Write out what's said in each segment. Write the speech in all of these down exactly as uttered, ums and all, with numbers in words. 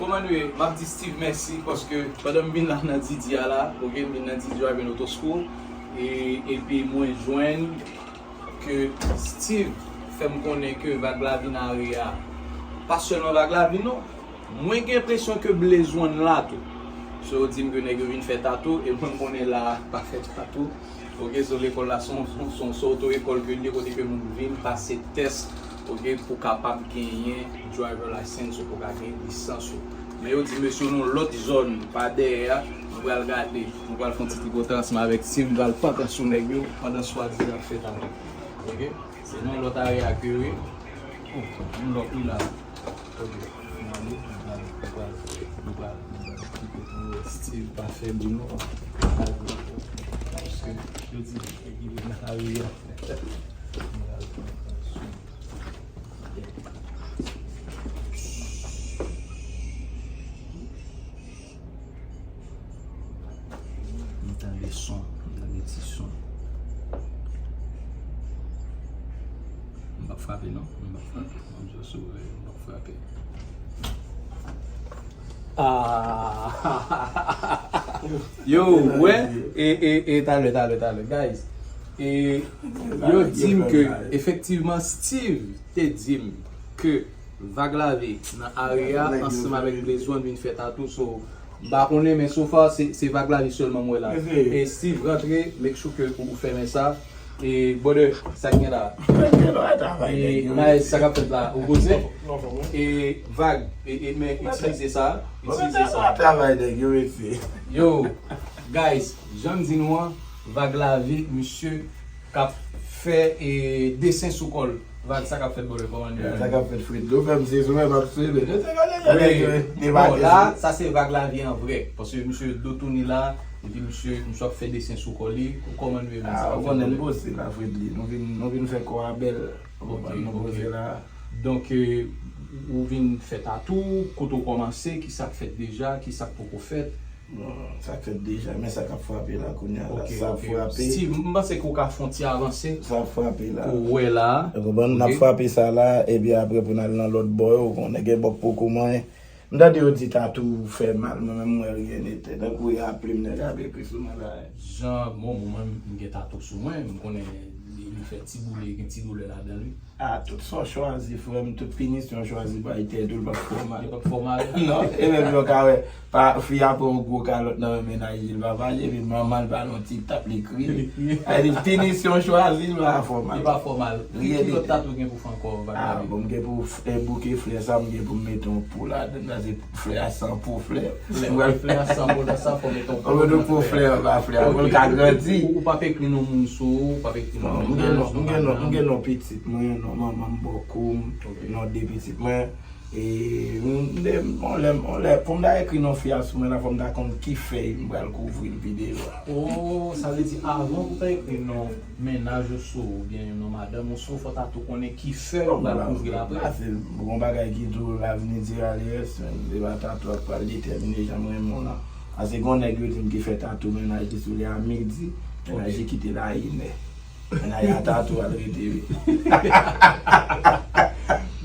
Kòman nou ye? M ap di Steve mèsi paske pandan m vin la nan Didi a la, oke, m vin nan Didi Driven Auto School, e, epi mwen jwenn ke Steve fè m konnen ke Vag Lavi nan area a. Pa sèlman Vag Lavi non, mwen gen enpresyon ke Blaze One la tou. So yo di m ke nèg yo vin fè tatou, e mwen m konnen la pa fè tatou. Oke, so lekòl la se yon, se yon, se yon oto ekòl ke l ye kote ke moun vin pase tès, oke, pou kapab genyen driver license ou pou ka gen lisans ou. Men yo di mesye nou lòt zòn pa dèyè a, nou pral gade, nou pral fè yon ti tripotay ansanm avèk Steve, nou pral patansyon nèg yo pandan swadizan ap fè tatou. Oke? Se nan lòt area ke yo ye. Oh, yon lòt wi la. Ok. Nou ale, nou pral, nou pral, nou pral, nou pral kite pou Steve pa fè li non. Paske yo di, e ki vin nan lari a. Nou pral pran sou. M tande son, m tande ti son. M p ap frape non, m p ap frape. M ap just ouvè, m p ap frape. Ah. Yo, wè, e, e, e, talè, talè, talè, guys. E, yo di m ke, efektivman, Steve te di m ke Vag Lavi nan area ansanm avèk Blaze One vin fè tatou, so, m pa konnen, men so far, se, se Vag Lavi sèlman m wè la. E Steve, rantre, make sure ke ou, ou fèmen sa. E, brother, sa k gen la? E, Naez, sa k ap fèt la? Ou poze? E, Vag, e, e, men itilize sa, itilize sa. Yo, guys, jan m di nou an, Vag Lavi, misye k ap fè, e, desen sou kò l. Vag, sa k ap fèt, brother? Kòman nou ye? Sa k ap fèt, Fredly? Ou fè m sezi, ou wè m ap swiv. Yo te gade jan nèg yo debake. Bon, la, sa se Vag Lavi an vrè. Paske misye do touni la, epi misye, misye ap fè desen sou kò li. Ou kòman nou ye menm? Sa k ap fèt, brother? Ou konnen n poze la, Fredly. Nou vin, nou vin fè kò a bèl. Ou konprann? Nou poze la. Donk, e, ou vin fè tatou, kote w kòmanse, ki sa k fèt deja, ki sa k poko fèt? Bon, sa k fèt deja, men sa k ap frape la kounye a la, sa ap frape. Steve, m panse ke w ka fè yon ti avanse. Sa ap frape la. Ou wè la. Ou konprann? N ap frape sa la, epi apre pou n al nan lòt bò yo, ou konnen gen bò k poko manyen. M tande yo di tatou fè mal, mwen menm m wè ryen nete. Tankou e a plim nèg ap ekri sou mwen la. Jan, bon, mwen menm m gen tatou sou mwen, m konnen li, li fè ti boule, gen ti doulè ladan l wi. A, tout sa w chwazi, frè m, tout pinisyon w chwazi bay tèt ou, l p ap fè w mal. Li p ap fè w mal? Non, e menm jan w ka wè, pa, fi a pran yon gwo kalòt nan men mennaj li, l pa fache, epi manman l ba l yon ti tap, li kriye. Li kriye. Sa vle di, pinisyon w chwazi, l pa fè w mal. Li pa fè w mal. Ki, ki lòt tatou w gen pou fè ankò, Vag Lavi? A, bon, m gen pou f-, e, bouke flè sa, m gen pou m mete yon po ladan l, sa se flè a san po flè. Flè, flè a san po, sa fò mete yon po flè. Fò mete yon po flè anba flè a pou l ka grandi. Ou, ou p ap ekri non moun sou ou, ou p ap ekri non mennaj, non madanm. Non, m gen non, m gen non pitit mwen, non manman m bòkò m, non de pitit mwen. E, m, m, m, on lè, on lè, pou m ta ekri non fi a sou mwen la, fò m ta konn ki fèy m pral kouvri l pi devan. O, sa vle di avan pou ta ekri non mennaj ou sou ou, oubyen non madanm ou sou ou, fò ta tou konnen ki fèy ou pral kouvri l apre. Bon, bagay ki tou, l'avenir dira le reste, se pa tatou a k pral detèmine jan m renmen w lan. Paske gen yon nèg yo di m ki fè tatou mennaj li sou li a midi, mennaj li kite l a inè. Mennaj la tatou al rete wi.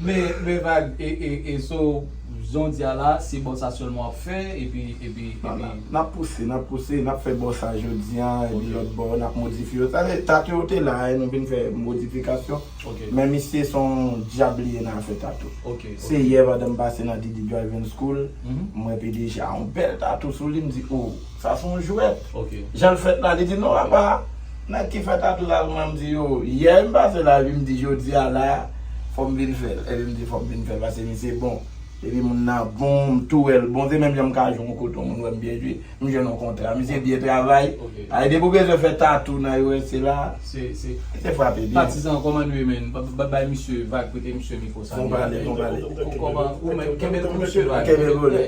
Men, men Vag, e, e, e, so, jan w di a la, se bò sa sèlman w ap fè, epi, epi, epi. N ap pouse, n ap pouse, n ap fè bò sa jodi a, epi lòt bò, n ap modifye yo. Sa vle, tatou yo te la, e nou vin fè modifikasyon. Ok. Men misye se yon dyab li ye nan afè tatou. Ok, ok. Se yè pandan m pase nan Didi Driving School, m wè P D G a yon bèl tatou sou li, m di, o, sa se yon jwèt. Ok. Jan l fèt la, li di, non, apa, nèg ki fè tatou la, mwen, m di, yo, yè m pase la, epi m di, jodi a la, fò m vin fè l. Epi m di, fò m vin fè l, paske misye bon. Epi moun nan bon, m tou wè l bon. Se menm jan m ka jwe yon kote, yon moun wè m byen jwe, m jwenn yon kontra. Misye byen travay. Ok. A, depi w bezwen fè tatou nan U S A la, se, se, se frape byen. Patizan, kòman nou ye, menn? Ba, ba, bay misye Vag, prete misye mikwo sa. Fon pale, fon pale. Kòman, ou menm, kenbe l pou misye Vag. Kenbe l, kenbe l.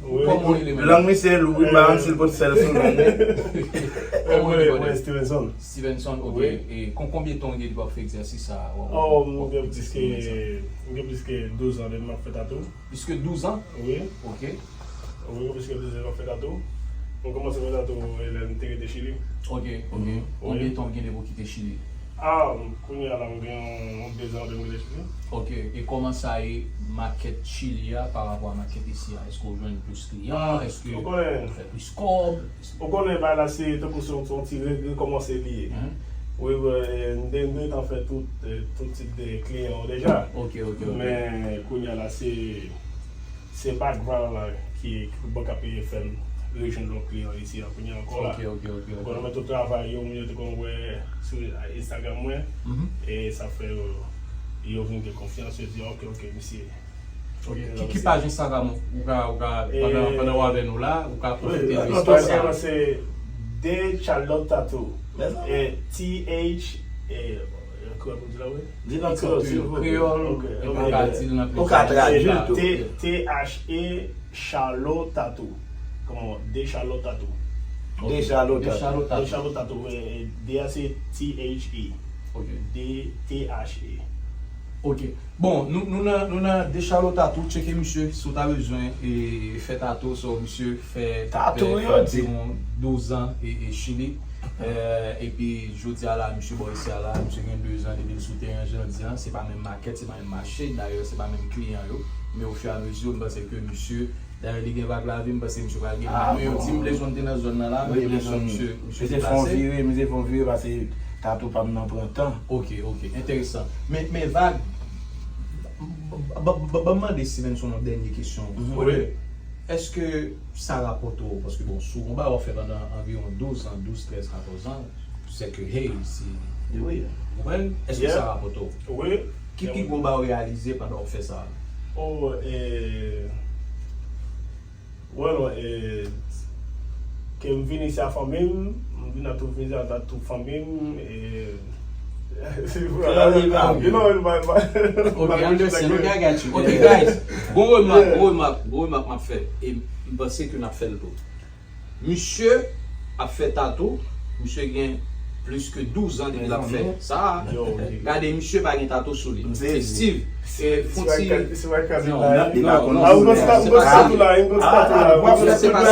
Kòman w rele, menn? Lang misye lou wi, m pa konn si l pot sèl sou lang li. Kòman w rele, brother? Mwen Stevenson. Stevenson, ok. Wi. E kon, konbyen tan w gen depi w ap fè egzèsis sa a? Oh, mwen gen plis ke, mwen gen plis ke douz an depi m ap fè tatou. Plis ke douz an? Wi. Ok. Wi, gen plis ke douz an m ap fè tatou. Mwen kòmanse fè tatou, e, lè m te rete Chili. Ok, ok. Konbyen tan w gen depi w kite Chili? Ah, kounye a la, m gen yon, yon dezan de m rete Chili. Ok, e kòman sa ye makèt Chili a pa rapò a makèt isi a? Èske w jwenn plis kliyan? Ah, èske ou konnen, ou fè plis kòb? Ou konnen, bagay la, se tankou se yon, se yon ti re-, rekòmanse li ye. Mhm. Wi, wi, e, m te, m te gentan fè tout, e, tout tip de kliyan yo deja. Ok, ok, ok. Men kounye a la, se se background lan ki, ki bò k ap fè m rejwenn lòt kliyan isi a kounye a ankò la. Ok, ok, ok, ok. Bon, mwen tou travay yo, moun yo te konn wè sou Instagram mwen, mhm, e sa fè yo, yo vin gen konfyans, yo di, "Ok, ok, misye." Ok, ki, ki paj Instagram ou, ou ka, ou ka, pandan, pandan w avè nou la, ou ka pwofite de espas sa. Instagram se The Charlotte Tattoo. E T H, e, kòman pou di la, wi? Di nan kreyòl, silvouplè. Kreyòl, ok, epi ou ka di l nan pli. Ou ka tradui tou. T, T H E, Charlotte Tattoo. Kòman? De Charlotte Tattoo. Ok. De Charlotte Tattoo. De Charlotte Tattoo. De Charlotte Tattoo, e, e, de a se T H E. Ok. De T H E. Ok. Bon, nou, nou nan, nou nan De Charlotte Tattoo, tcheke misye, si w ta bezwen, e, fè tatou, so, misye fè, tatou, fè yo di. Anviwon douz an, e, e Chili. Eh, epi jodi a la, misye bò isi a la, misye gen dezan depi l sou teren, jan l di an, se pa menm makèt, se pa menm mache, dayè se pa menm kliyan yo, men ofiramezi, m panse ke misye, dayè li gen vag lavi, m panse misye pral gen moun. Mwen yo di m Blezon te nan zòn nan la, men Blezon misye, misye deplase. Misye fè yon vire, misye fè yon vire, pase tatou pa m nan pran tan. Ok, ok, enteresan. Men, men vag, ban m mande Steven yon dènye kesyon. Wi. Èske sa rapòte w, paske bon, sou yon bagay w ap fè pandan anviwon douz an, douz, trèz, katòz an, se ke, hey, se, wi, ou konprann? Èske sa rapòte w? Wi. Ki pi gwo bagay w reyalize pandan w ap fè sa? Oh, e, well, e, ke m vin isi a fanmi m, m vin a tou, vin a tou fanmi m, e, Ok, Anderson, ok, I got you. Ok, guys, gon remak, gon remak, gon remak m ap fè. E m panse ke n ap fè l tou. Misye ap fè tatou, misye gen plis ke douz an depi l ap fè sa. Gade, misye pa gen tatou sou li. Se Steve. Se fon ti, non, non, non, se pa serye. Se pa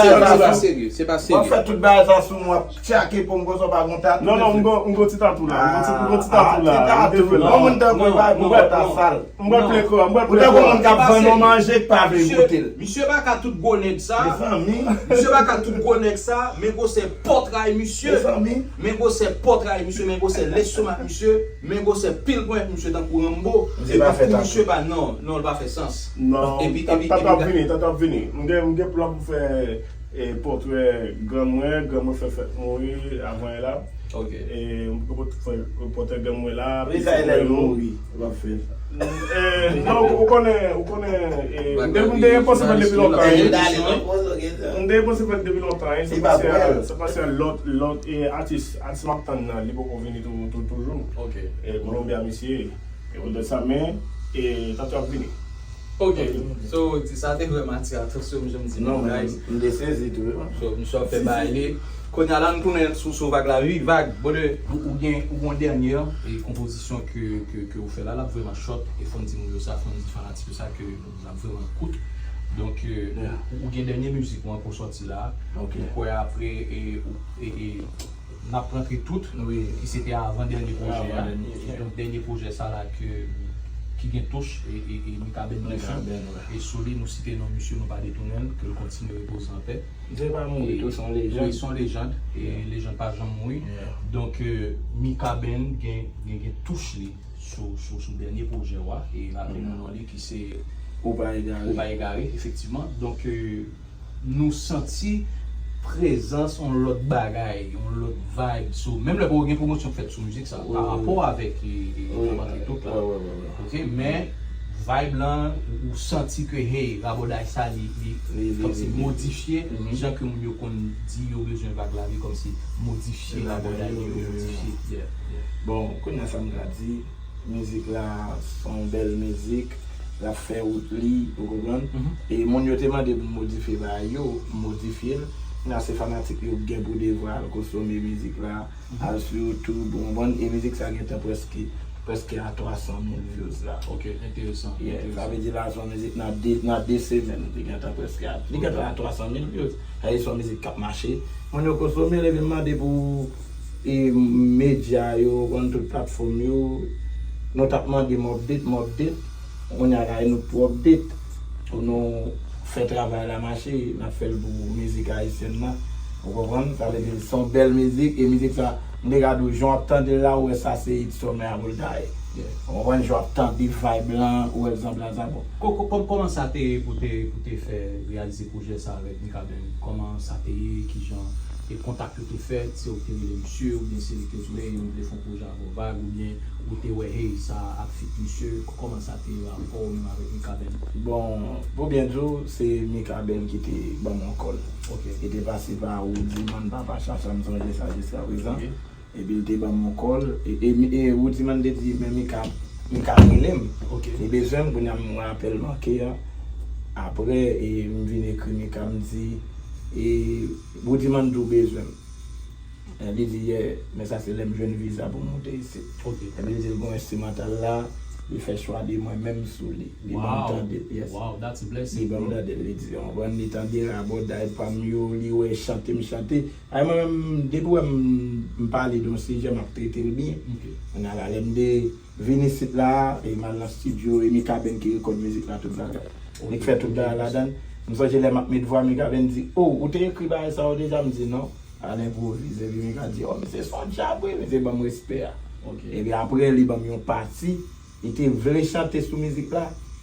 serye, se pa serye. W ap fè tout bagay sa sou mwen, w ap tchake pou m konsa w pa gon tatou. Non, non, m gon, m gon ti tatou la. M gon ti, m gon ti tatou la. Ti tatou. Yon moun tankou w pa bon, ta sal. M pral pleke, m pral pleke. Ou tankou moun k ap vann yon manje k pa vle goute l. Misye pa ka tout gwo nèg sa. Mezanmi. Misye pa ka tout gwo nèg sa, men gwosè pòtray misye. Mezanmi. Men gwosè pòtray misye, men gwosè lestomak misye, men gwosè pil ponyèt misye tankou Rambo. Misye pa fè tatou. Misye pa, non, non, l pa fè sans. Non, epi, epi, tatou ap vini, tatou ap vini. M gen, m gen plan pou fè e pòtrè grann mwen, grann mwen fè fèt mouri avan yè la. Ok. E m poko fè pòtrè grann mwen la. Wi, sa e lè l mouri, w ap fè l. E, non, ou konnen, ou konnen, e, m te, m te panse fè l depi lontan, wi. M te panse fè l depi lontan, wi. Se paske, se paske lòt, lòt, e, atis, atis m ap tann nan, li poko vini tou, tou, toujou. Ok. E, Kolonbya misye ye. E poutèt sa, men, e, tatou ap vini. Ok. So, ti sa te vrèman atire atansyon m, jan m di nou, guys. Non, men m te sezi tou, wi. So, misye ap fè bagay li. Kounye a la, nou tounen sou, sou Vag Lavi. Vag, brother, ou, ou gen, ou gen yon dènye, e, konpozisyon ke, ke, ke ou fè la, l ap vrèman short, e fò n di moun yo sa, fò n di fanatik yo sa, ke l ap vrèman kout. Donk, e, ou, ou gen dènye mizik ou ankò sòti la. Ok. Mwen kwè apre, e, ou, e, e, N ap rantre tout, ki se te avan dènye pwojè a. Avan dènye, yeah. Donk, dènye pwojè sa la ke, ki gen touch, e, e, e Mikaben defen. Mikaben, wi. E sou li, nou site non misye, nou pa detounen l, ke l kontinye repoze anpè. Misye pa mouri tou, se yon lejand. Wi, se yon lejand, e lejand pa janm mouri. Yeah. Donk, e, Mikaben gen, gen, gen touch li sou, sou, sou dènye pwojè w a, e raple nou non li ki se Ou pa egare. Ou pa egare, efektivman. Donk, e, nou santi prezans yon lòt bagay, yon lòt vibe sou, menm lè poko gen pwomosyon k fèt sou mizik sa, pa rapò avèk, e, e, Trapante tout la. Ok, men vibe lan, ou, ou santi ke, hey, rabòday sa, li, li, li, kòmsi li, li modifye, jan ke moun yo konn di yo bezwen Vag Lavi, kòmsi modifye rabòday yo, modifye. Yeah, yeah. Bon, kounye a sa m ka di, Mizik la se yon bèl mizik, l ap fè wout li, ou konprann? E moun yo te mande pou m modifye bagay yo, m modifye l. Kounye a se fanatik yo k gen pou devwa al konsome mizik la, al sou YouTube, ou konprann? E mizik sa gentan prèske, prèske a twa san mil views la. Ok, enteresan, enteresan. Yeah, sa vle di la se yon mizik nan de, nan de semèn, li gentan prèske a, li gentan a twa san mil views. Sa vle di se yon mizik k ap mache. Moun yo konsome l epi m mande pou e medya yo, konn tout platfòm yo, nou t ap mande m update, m update. Kounye a la, e nou k pou update pou nou fè travay la mache, n ap fè l pou mizik ayisyèn nan. Ou konprann? Sa vle di, se yon bèl mizik, e mizik sa, m te ka di w, jan w ap tande l la, ou wè sa se hit summer a pou l ta ye. Ou konprann? Jan w ap tande vibe lan, ou wè egzanp la, sa bon. Ko- ko- kòm- Kòman sa te ye pou te pou te fè reyalize pwojè sa avèk Mikaben? Kòman sa te ye? Kijan e kontak yo te fèt? Se ou ki te rele misye, oubyen se li ki te di w, hey, m vle fè yon pwojè avè w, Vag, oubyen ou te wè, hey, sa ap fit misye? Kòman sa te ye rapò w menm avèk Mikaben? Bon, pou byen di w, se Mikaben ki te ban m yon kòl. Ok. Li te pase pa Woodyman, Papa Chacha, m sonje sa jiska prezan. Ok. Epi l te ban m yon kòl. E, e, e Woodyman te di, men Mika, Mika rele m. Ok. Li bezwen m, kounye a m wè apèl manke a. Apre, e, m vin ekri Mika, m di, e, Woodyman tou bezwen m. E, li di, yeah, men sa se lè m jwenn viza pou m moute isit. Ok. Epi li di l gon enstrimantal la, li fè chwa de mwen menm sou li. Li ban m tande l, yes. Wow, that's a blessing, bro. Li ban m tande l, li di, w konprann, li tande rabòday pa m yo, li wè chante m chante. Ay, mwen menm, depi w wè m, m pale de yon sijè, m ap trete l byen. Ok. Kounye a la, lè m te vin isit la, e m al nan estidyo, e Mikaben ki rekòd mizik la, tout bagay. Ok. Li k fè tout bagay ladan l. M sonje lè m ap met vwa, Mikaben di, oh, ou te ekri bagay sa yo deja? M di, non. Al enpwovize, epi Mika di, oh, misye se yon djab, wi, misye ban m respè a. Ok. Epi apre, li ban m yon pati, li te vle chante sou mizik la,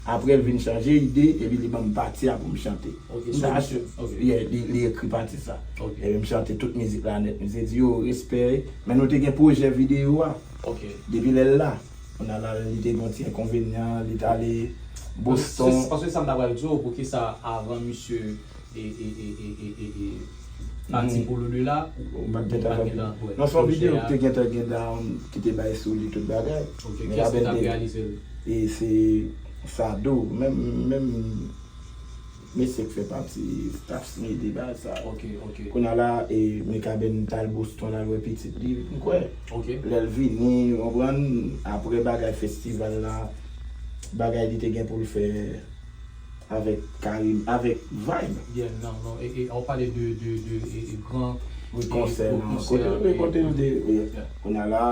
apre l vin chanje ide, epi li ban m pati a pou m chante. Ok, m ta so misye, ok. Yeah, li, li ekri pati sa. Ok. Epi m chante tout mizik la nèt. Misye di, yo, respè, men nou te gen pwojè videyo a. Ok. Depi lè l la, kounye a la, li te gen yon ti enkonvenyan, li t ale Boston. Se, se, paske sa m ta pral di w, poukisa avan misye e, e, e, e, e, e, e, pati pou lodela, ou, ou pa t gentan fè. Non, se yon videyo ki te gentan gen down, ki te bay sou li tout bagay. Ok, kiyès ki t ap reyalize l? E se Sado, menm, menm mesye k fè pati staff Smith e bagay sa. Ok, ok. Kounye a la, e, Mikaben t al Boston, l al wè pitit li, m kwè. Ok. Lè l vini, w konprann, apre bagay festival la, bagay li te gen pou l fè avèk Karim, avèk Vibe. Yeah, non, non, e, e, ou pale de, de, de, e, e, gran, wi, e, konsè, non, konsè, kote, wi, e, kote l te, wi. Yeah. Kounye a la,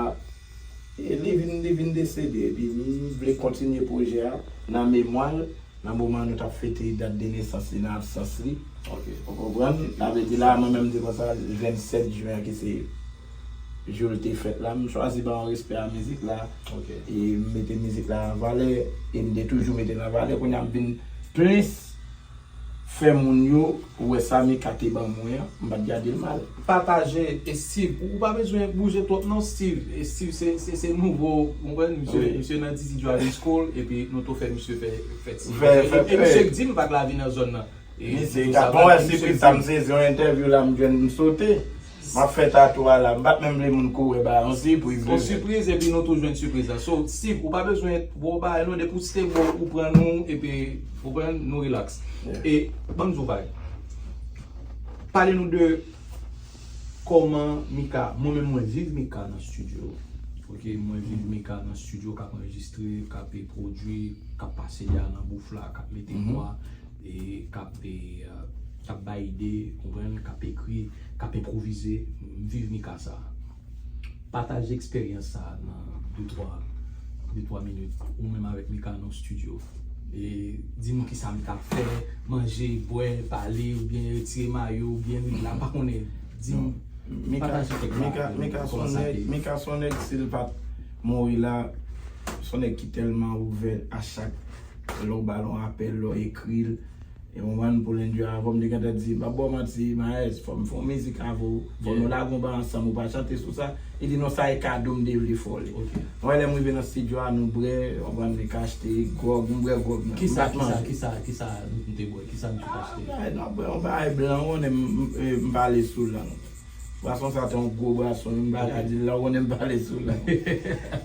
e, li vin, li vin desede, epi m vle kontinye pwojè a nan memwa l, nan moman nou t ap fete dat de nesans li, nan absans li. Ok. Ou konprann? Sa vle di la, mwen menm, m di konsa, vennsèt jen an ki se jou l te fèt la, m chwazi ba yon respè a mizik la. Ok. E m mete mizik la an valè, e m te toujou mete l an valè. Kounye a m vin plis fè moun yo wè sa Mika te ban mwen an, m pa t gade l mal. Pataje, e Steve, ou, ou pa bezwen bouje twòp non, Steve. E Steve se, se, se nouvo, ou konprann, misye, wi, misye nan D C Driving School, epi nou tou fè misye fè, fè ti. Fè, e, fè, e misye k di m pa t lavi nan zòn nan. E misye sa, bon, wè, sipriz sa, m sezi yon entèvyou la, m jwenn, m sote. M ap fè tatou a la, m pa t menm vle moun ko wè bagay, yon sipriz. Yon sipriz, epi nou tou jwenn sipriz la. So, Steve, ou pa bezwen gwo bagay non, depi w site bon, ou pran nou, epi ou pran nou relax. Yeah. E, ban m di w bagay. Pale nou de kòman Mika, mwen menm mwen viv Mika nan estidyo. Ok, mwen viv Mika nan estidyo, k ap anrejistre, k ap pwodui, k ap pase dèyè nan bouf la, k ap mete vwa, e k ap, e, k ap bay ide, konprann, k ap ekri, k ap enpwovize. M viv Mika sa. Pataje eksperyans sa nan de twa, de twa minit, ou menm avèk Mika nan estidyo. E di nou kisa Mika ap fè, manje, bwè, pale, oubyen retire mayo, oubyen rid la, m pa konnen. Di m, pataje kèk bagay, kòman sa te ye. Mika se yon nèg, si l pa t mouri la, se yon nèg ki tèlman ouvè a chak lè w ba l yon apèl, lè w ekri l. E w konprann, pou l endure avè w, m te gentan di, m p ap ba w manti, Maes, fò m fè yon mizik avè w, fò nou lage yon bagay ansanm, ou pa chante sou sa. Li di, non, sa e kado m te vle fè w li. Ok. Mwen, lè m rive nan estidyo a, nou bwè, w konprann, li ka achte gwòg, m bwè gwòg, m pa t manje. Kisa, kisa, kisa, kisa nou te bwè? Kisa nou te achte? Ah, bagay, nou ap bwè yon bagay blan, w konnen, m, m, m pale sou lang. Bwason sa te yon gwo bwason, m pa ka di l la, ou konnen m pale sou la.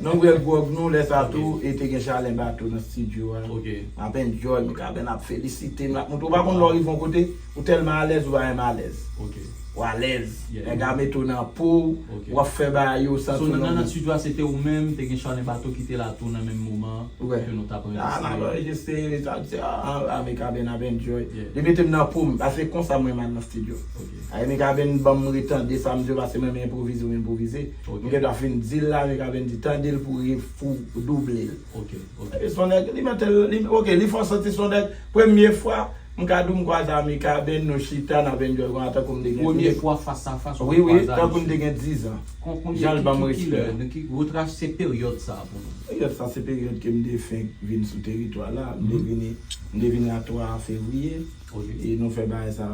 Nou bwè gwòg nou, lè sa tou, e te gen Chalen Bato nan estidyo a. Ok. N ap enjoy, Mikaben ap felisite n, l ap montre. Ou pa konn lè w rive yon kote, ou tèlman alèz, ou pa menm alèz. Ok. Ou alèz. Nèg la mete w nan po w, w ap fè bagay yo santi w nan estidyo a, se te ou menm, te gen Charlin Bato ki te la tou nan menm moman ke nou t ap anrejistre. Ah, n ap anrejistre, li t ap di, ah, ah, Mikaben ap enjoy. Li mete m nan po m, paske konsa mwen renmen al nan estidyo. Ah, Mikaben ban m retande sa m di yo, paske mwen renmen enpwovize, m enpwovize. M gen dwa fin di l la, Mikaben di, tande l pou w re-, pou w double l. Ok, ok. Epi se yon nèg, li mete l, li, ok, li fè w santi se yon nèg, premye fwa, m ka di w m kwaze a Mikaben, nou chita, n ap enjoy konsa, tankou m te gen diz an. Premye fwa fas a fas, ou kwaze a misye. Wi, wi, tankou m te gen diz an. Jan l ban m respè a. Nan ki, ki lè, nan ki, retrase peryòd sa a pou nou. Peryòd sa, se peryòd ke m te fenk vin sou teritwa la. M te vini, m te vini a twa fevriye. E nou fè bagay sa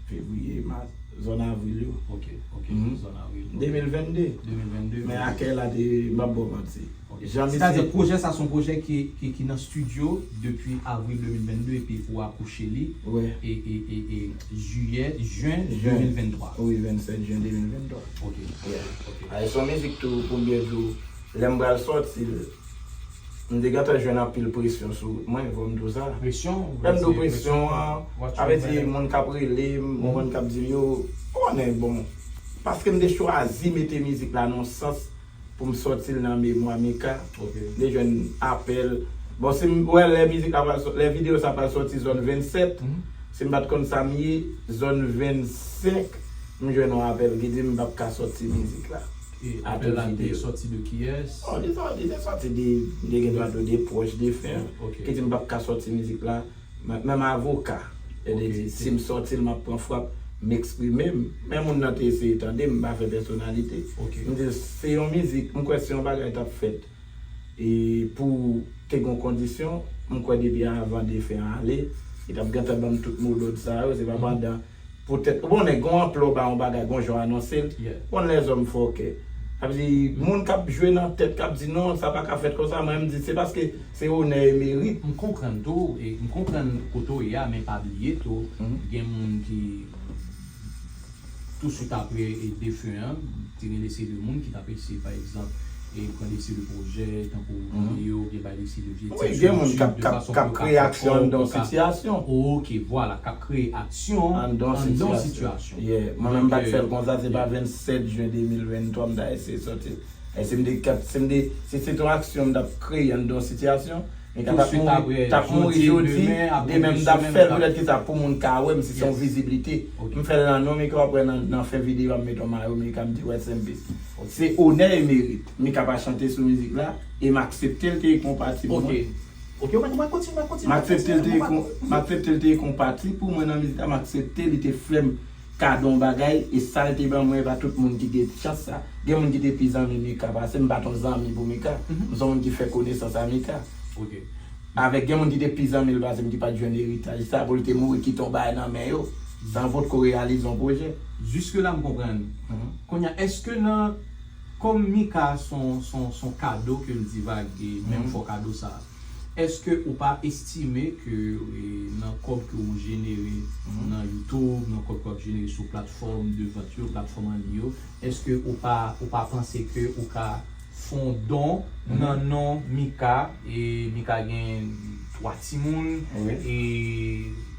fevriye, mas, zòn avril yo. Ok, ok, zòn avril. De mil venn de. De mil venn de. Men akèy la te, m p ap ba w manti. Ok. Sètadi, pwojè sa se yon pwojè ki, ki, ki nan estidyo depi avril de mil venn de epi ou akouche li e, e, e, e jiyè, jen de mil venn twa. Wi, vennsèt jen de mil venn twa. Ok, ok. A, e se yon mizik tou, pou m byen di w, lè m pral sòti l, m te gentan jwenn anpil presyon sou mwen, fò m di w sa. Presyon? Lè m di w presyon an, sa vle di moun k ap rele m, moun k ap di m yo, ou konnen, bon, paske m te chwazi mete mizik la nan yon sans pou m sòti l nan memwa Mika. M te jwenn apèl. Bon, si m wè lè mizik la pral sò-, lè videyo sa pral sòti zòn vennsèt, si m pa t konn sa m ye, zòn vennsenk, m jwenn yon apèl ki di m p ap ka sòti mizik la. E apèl la te sòti de kiyès? Oh, li sò-, li te sòti de, de gen dwa de, de pwòch defen an, ki di m p ap ka sòti mizik la. Men, menm avoka, e te di, si m sòti l, m ap pran frap, m eksprime m. Men moun nan te eseye tande m, m pa fè pèsonalite. M di l, se yon mizik, m kwè se yon bagay t ap fèt. E pou te gen yon kondisyon, m kwè depi avan defen an ale, li t ap gentan ban m tout modòd sa yo, se pa pandan poutèt, ou konnen, gen yon anplè w ba yon bagay, gen yon jan w anonse l. Ou konn lèzòm fòkè. Sa vle di, moun k ap jwe nan tèt, k ap di, "Non, sa pa ka fèt konsa," mwen, m di, se paske se onè e merit. M konprann tou, e m konprann kote w ye a, men pa bliye tou, gen moun ki, touswit apre, e, defen an, te gen de seri de moun ki t ap eseye, pa egzanp, e pran de seri de pojè, tankou videyo, oubyen bay de seri de vye tèks sou YouTube, de fason pou yo ka fè kòb, pou yo ka. Wi, gen moun k ap, k ap, k ap kreye aksyon anndan yon sitiyasyon. Ok, vwala, k ap kreye aksyon anndan yon sitiyasyon. Yeah, mwen menm m pa t fè l konsa, se pa vennsèt jen de mil venntwa m ta eseye sòti l. E si m te, si m te, si se te yon aksyon m t ap kreye anndan yon sitiyasyon, Mika t ap mouri, t ap mouri jodi, demen m t ap fè l, poutèt ki sa, pou moun ka wè m, si se yon viziblite. M fè l nan non Mika, w ap wè nan, nan fen videyo a, m mete yon mayo Mika, m di rest in peace. Se onè e merit. Mika pa chante sou mizik la, e m aksepte l te ekri yon pati pou mwen. Ok, mwen, mwen kontinye, mwen kontinye. M aksepte l te ekri, m aksepte l te ekri yon pati pou mwen nan mizik la, m aksepte li te fè m kado yon bagay, e sa l te ban mwen, e pa tout moun ki gen chans sa. Gen moun ki te pi zanmi Mika pase m, m pa t yon zanmi pou Mika. M se yon moun ki fè konesans a Mika. Ok. Avèk gen moun ki te pi zanmi l pase m, ki pa t jwenn eritaj sa, pou l te mouri kite yon bagay nan men yo, san potko reyalize yon pwojè. Jiske la, m konprann. Kounye a, èske nan, kòm Mika se yon, se yon, se yon kado ke l divage, menm fò kado sa a, èske ou pa estime ke, e, nan kòb ke w jenere nan YouTube, nan kòb ke w ap jenere sou platfòm de vant yo, platfòm an liy yo, èske ou pa, ou pa panse ke ou ka fè yon don nan non Mika, e Mika gen twa timoun, e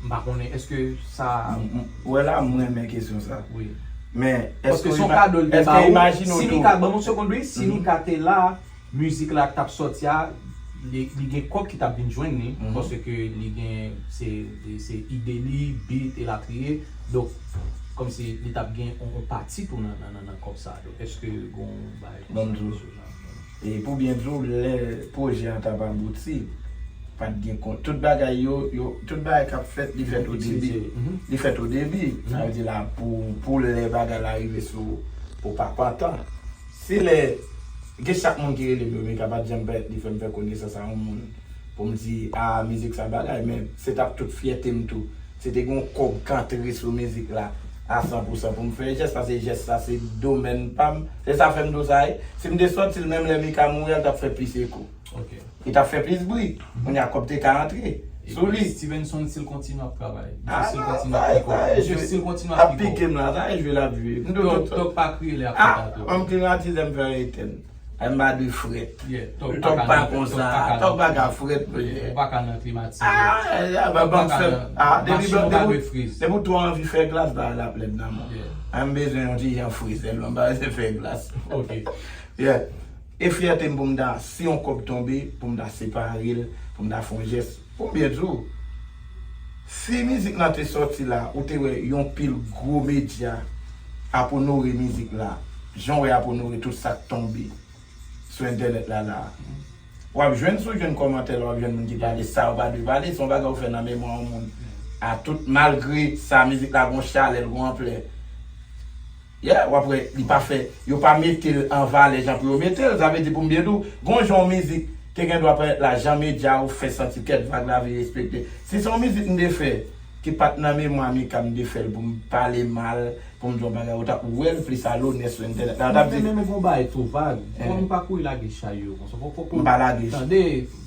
m pa konnen, èske sa. M, m, wè la, m renmen kesyon sa. Wi. Men, èske, paske se yon kado l te ba ou. Si Mika, ban m yon segonn, wi, si Mika te la, mizik la t ap sòti a, li, li gen kòb ki t ap vin jwenn li, paske li gen, se, se ide li, beat, elatriye. Donk, kòmsi li t ap gen yon, yon pati tou nan, nan, nan, nan kòb sa a. Donk, èske gon bagay konsa sou jan? E pou byen di w, lè pwojè an t ap abouti, pa t gen kon-, tout bagay yo, yo, tout bagay k ap fèt, li fèt o debi. Li fèt o debi. Sa vle di la, pou, pou lè bagay la rive sou, pou pa pantan. Si lè, gen chak moun ki rele m yo, Mika pa t janm pèmèt li fè m fè konesans a yon moun pou m di, a, mizik sa bagay, men se t ap tout fyète m tou. Si te gen yon kòb k antre sou mizik la a san pou san pou m fè jès, paske jès sa se domèn pa m. Se sa fè m di w sa, wi. Si m te sòti l menm lè Mika mouri a, l t ap fè plis eko. Ok. Li t ap fè plis bri. Kounye a kòb te ka antre sou li. Stevenson, si l kontinye ap travay. Misye, si l kontinye ap pike, misye, si l kontinye ap pike, ap pike m la, sa e jwe l ap jwe. M di w, Tòg, Tòg pa kriye lè y ap fè gato. Anpil atis m fè etèn. M pa dwe frèt. Yeah, tòg Tòg pa pa ka- konsa, tòg pa ka- tòg pa ka frèt. Yeah, ou pa ka nan klimatizè. Ah, eh, ah, ba, Ou pa bank ka fè. nan- Ah, depi machin ou pa dwe depi friz. depi ou twò anvi fè glas, ba la plèd nan men w. Yeah. Ah, m bezwen yon ti jan friz sèlman, m pa bezwen fè glas. Ok. Yeah. E fyète m pou m ta, si yon kòb tonbe, pou m ta separe l, pou m ta fè yon jès. Pou m byen di w, si mizik lan te sòti la, ou te wè yon pil gwo medya ap onore mizik la, jan w wè ap onore tout sa k tonbe sou entènèt la la. W ap jwenn, si w jwenn kòmantè la, w ap jwenn moun ki pale sa yo pa dwe pale, se yon bagay ou fè nan memwa yon moun. A tout, malgre sa, mizik la gon chalè, l gon anplè. Yeah, w ap wè, li pa fè, yo pa mete l an valè jan pou yo mete l. Sa vle di pou m byen di w, gon jan yon mizik te gen dwa parèt la, jan medya yo fè santi kèt Vag Lavi respekte. Si se yon mizik m te fè, ki pa t nan memwa Mika, m te fè l pou m pale mal, pou m di yon bagay, ou t ap wè l plis a lonè sou entènèt la. Ou t ap di, Men men gon bagay tou, Vag. Fò nou pa kouri lage chay yo konsa. Fò fò M pa lage. Tande,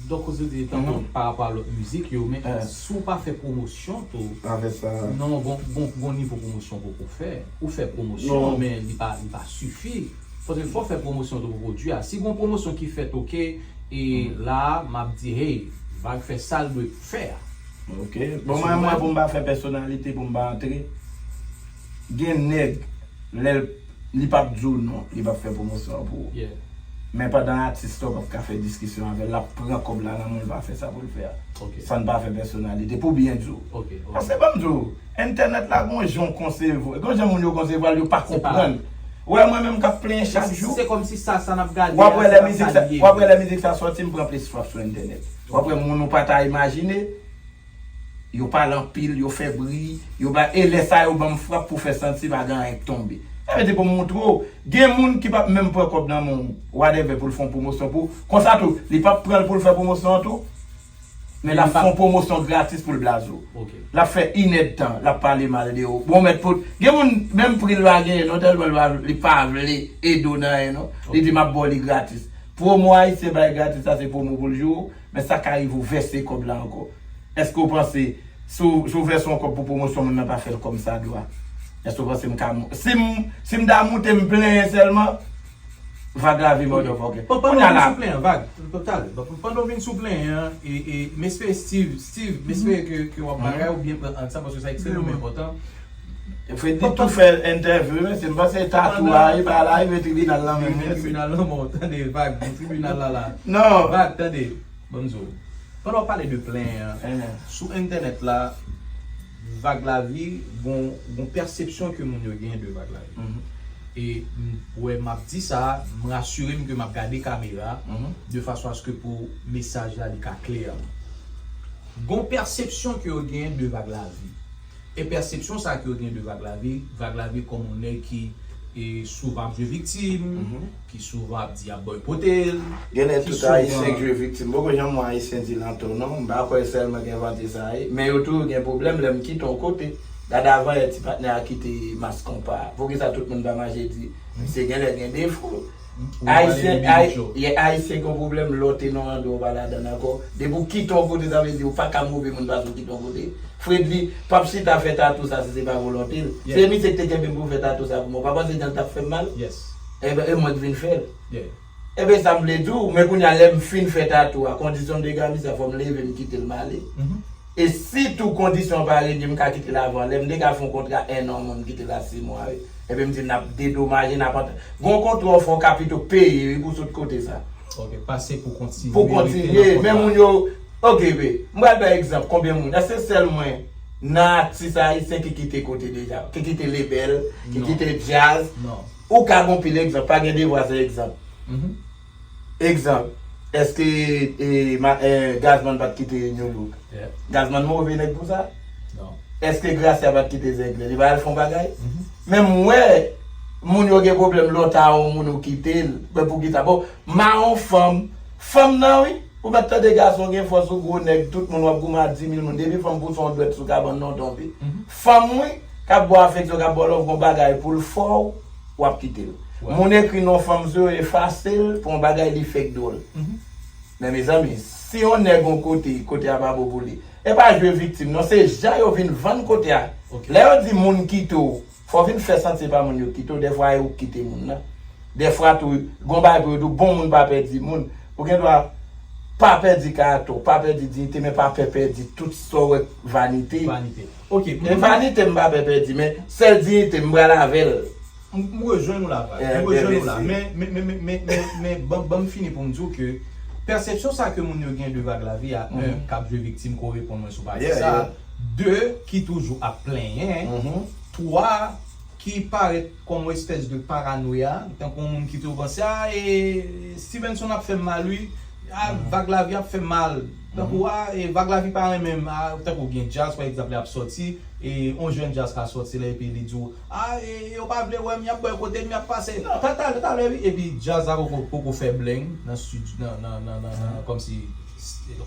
donk ou di tande Mhm. pa rapò a lòt mizik yo, men Eh. si w pa fè pwomosyon tou, Anfèt sa. non, gon gon gon nivo pwomosyon pou ou fè. Ou fè pwomosyon, Non. Men li pa li pa sifi. Paske fò w fè pwomosyon tou pou pwodui a. Si gon pwomosyon ki fèt, ok, e la, m ap di, hey, Vag fè sa l dwe fè a. Ok. Bon, mwen, mwen, pou m pa fè pèsonalite, pou m pa antre, gen nèg, lè l, li p ap di w non, li p ap fè pwomosyon an pou ou. Yeah. Men pandan atis la, w p ap ka fè diskisyon avè l, l ap pran kòb la nan men w, l pa fè sa pou l fè a. Ok. San pa fè pèsonalite, pou byen di w. Ok, ok. Paske ban m di w, entènèt la gon jan w konsevwa, gon jan moun yo konsevwa l, yo pa Se pa- konprann. Wè, mwen menm k ap plenyen chak jou. Se kòm si sa, sa n ap gade W ap a, wè se lè pa mizik sa sa, l ye. W ap wè lè mizik sa sòti, m pran plis frap sou entènèt. W ap wè moun ou pa ta imajine, yo pale anpil, yo fè bri, yo ba, e lè sa yo ban m frap pou fè santi pa gen anyen k tonbe. Sa vle di pou m montre w, gen moun ki p ap menm pran kòb nan men w, whatever, pou l fè yon pwomosyon pou ou. Konsa tou, li p ap pran l pou l fè pwomosyon an tou. Men l ap fè yon pwomosyon gratis pou l blaze w. Ok. L ap fè inèdtan, l ap pale mal de ou. Bon, mèt pot. Gen moun, menm pri l pa genyen, non, tèlman li pa, li pa vle ede w nan anyen, non. Li di, m ap ba w li gratis. Pwomo ayisyen bay gratis, sa se pwomo pou l jwe w, men sa ka rive w vèse kòb la ankò. Èske w panse, si w, si w vèse yon kòb pou pwomosyon, moun nan pa fè l kòm sa dwa? Èske w panse m ka mou-, si m, si m ta moute, m plenyen sèlman, Vag Lavi motherfucker. Bon, Kounye a pandan w vin la, sou plenyen, Vag, talè, pandan w vin sou plenyen an, e, e, m espere Steve, Steve, m espere ke, ke w ap bagay ou byen pran an sa, paske sa ekstrèmman enpòtan. Freddy tou fè entèvyou, men se m panse tatou a, e pa la, e tribinal lan menm. Tribinal lan, bon, tande, Vag, tribinal la la. Non. Vag, tande, ban m di w. Pandan w ap pale de plenyen an, Eh. sou entènèt la, Vag Lavi, gon, gon pèsepsyon ke moun yo genyen de Vag Lavi. E m wè m ap di sa, m rasire m ke m ap gade kamera, de fason aske pou mesaj la li ka klè. Gon pèsepsyon ke yo genyen de Vag Lavi. E pèsepsyon sa ke yo genyen de Vag Lavi, Vag Lavi kòm yon nèg ki e souvan ap jwe viktim, ki souvan ap di ap boykote l. Genlè ki tout souvan- Ayisyen k jwe viktim. Poko janm wè Ayisyen di l antò non. M pa kwè sèlman k envante sa ye. Men yo toujou gen pwoblèm lè m kite yon kote. Gade avanyè ti patnè a kite Mas Konpa. Poukisa tout moun pa mache di misye genlè gen defo? Ou pale de Ayisyen, Bibi Ay- Show. ye Ayisyen gen yon pwoblèm lè w te nan yon andwa w pa ladan l ankò. Depi w kite yon kote, sa vle di w pa ka move moun paske w kite yon kote. Fredly p ap chita fè tatou sa si se pa volonte l. Yeah. Se misye k te kenbe m pou fè tatou sa pou mwen. W pa panse jan l t ap fè m mal? Yes. Enben, e mwen k vin fè l. Yeah. Enben, sa m vle di w, men kounye a lè m fin fè tatou a, kondisyon m te gen a misye a, fò m leve m kite l m ale. E si tou kondisyon an pa renye, m ka kite l avan lè. M te ka fè yon kontra ennan, mwen m kite l a sis mwa, wi. Enben, m di n ap dedomaje, n ap antre. Gon kontra w fè, w ka pito peye, wi, pou sot kote sa. Ok, pase pou kontinye. Pou kontinye, men moun yo, ok, wi. M pral bay egzanp, konbyen moun? Èske sèl mwen nan atis ayisyen ki kite kote deja, ki kite lebèl, ki Non. Kite djaz? Non. Ou ka gon pil egzanp, pa gen devwa se egzanp. Mhm. Egzanp, èske e, ma, e, Gazman pa t kite New Look? Yeah. Gazman move nèg pou sa? Non. Èske Gracia pa t kite Zenglen? Li pa al fè yon bagay? Mhm. Men m wè moun yo gen pwoblèm lè w ta yon moun ou kite l. Men poukisa? Bon, m a yon fanm. Fanm nan, wi. Ou mèt tande gason gen fòs ou gwo nèg, tout moun w ap goumen a di mil moun. Depi fanm pouse yon dwèt sou kabann nan w tonbe. Fanm, wi, k ap ba w afeksyon, k ap ba w love, gon bagay pou l fè w, w ap kite l. Moun ekri non fanm sou yo, efase l pou yon bagay li fè k dwòl. Men mezanmi, si yon nèg yon kote, kote a pa bon pou li, e pa jwe viktim non, se jan yo vin vann kote a. Lè yo di moun kite w, fò w vin fè santi se pa moun yo kite w, dèfwa e ou k kite moun nan. Dèfwa tou, gon bagay pou yo di w, bon moun pa pèdi moun. Ou gen dwa pa pèdi karaktè w, pa pèdi diyite, men pa pè pèdi tout sa w wè k vanite. Vanite. Ok. E vanite m pa pè pèdi, men sèl diyite m pral avè l. M rejwenn ou la, Val. M rejwenn ou la. Men, men, men, men, men, men, men ban, ban m fini pou m di w ke pèsepsyon sa ke moun yo gen de Vag Lavi a, en, k ap jwe viktim, ko reponn mwen sou pati sa. De, ki toujou ap plenyen. Twa, ki parèt kòm yon espès de paranoya, tankou yon moun ki toujou panse, a, e, Stevenson ap fè m mal, wi, a, Vag Lavi ap fè m mal. Tankou, a, e, Vag Lavi pa renmen m, a, tankou gen djaz, pa egzanp, lè ap sòti, e, yon jèn djaz ka sòti la, epi li di w, a, e, yo pa vle wè m, y ap bòykote m, y ap pase. Talè, talè, wi, epi djaz la poko, poko fè bleng nan estidyo, nan, nan, nan, nan, nan, kòmsi,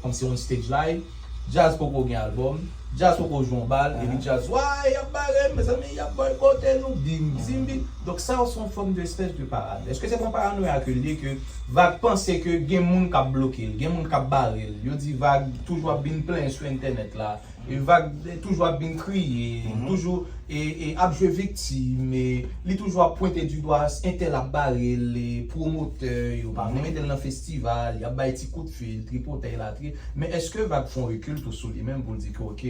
kòmsi on stage live. Djaz poko gen albòm, djaz poko jwe yon bal, epi djaz, wa, y ap bare m, mezanmi, y ap bòykote nou, bim, zim, bim. Donk, sa yo se yon fòm de espès de paranoya. Èske se pa yon paranoya ke l ye, ke Vag panse ke gen moun k ap bloke l, gen moun k ap bare l? Yo di Vag toujou ap vin plenyen sou entènèt la, e Vag toujou ap vin kriye, toujou e, e ap jwe viktim, e li toujou ap pwente di dwa entèl ap bare l, e pwomotè yo pa vle mete l nan festival, y ap bay ti kout fil, tripotay, latriye. Men èske Vag fè yon rekil tou sou li menm pou l di ke, ok,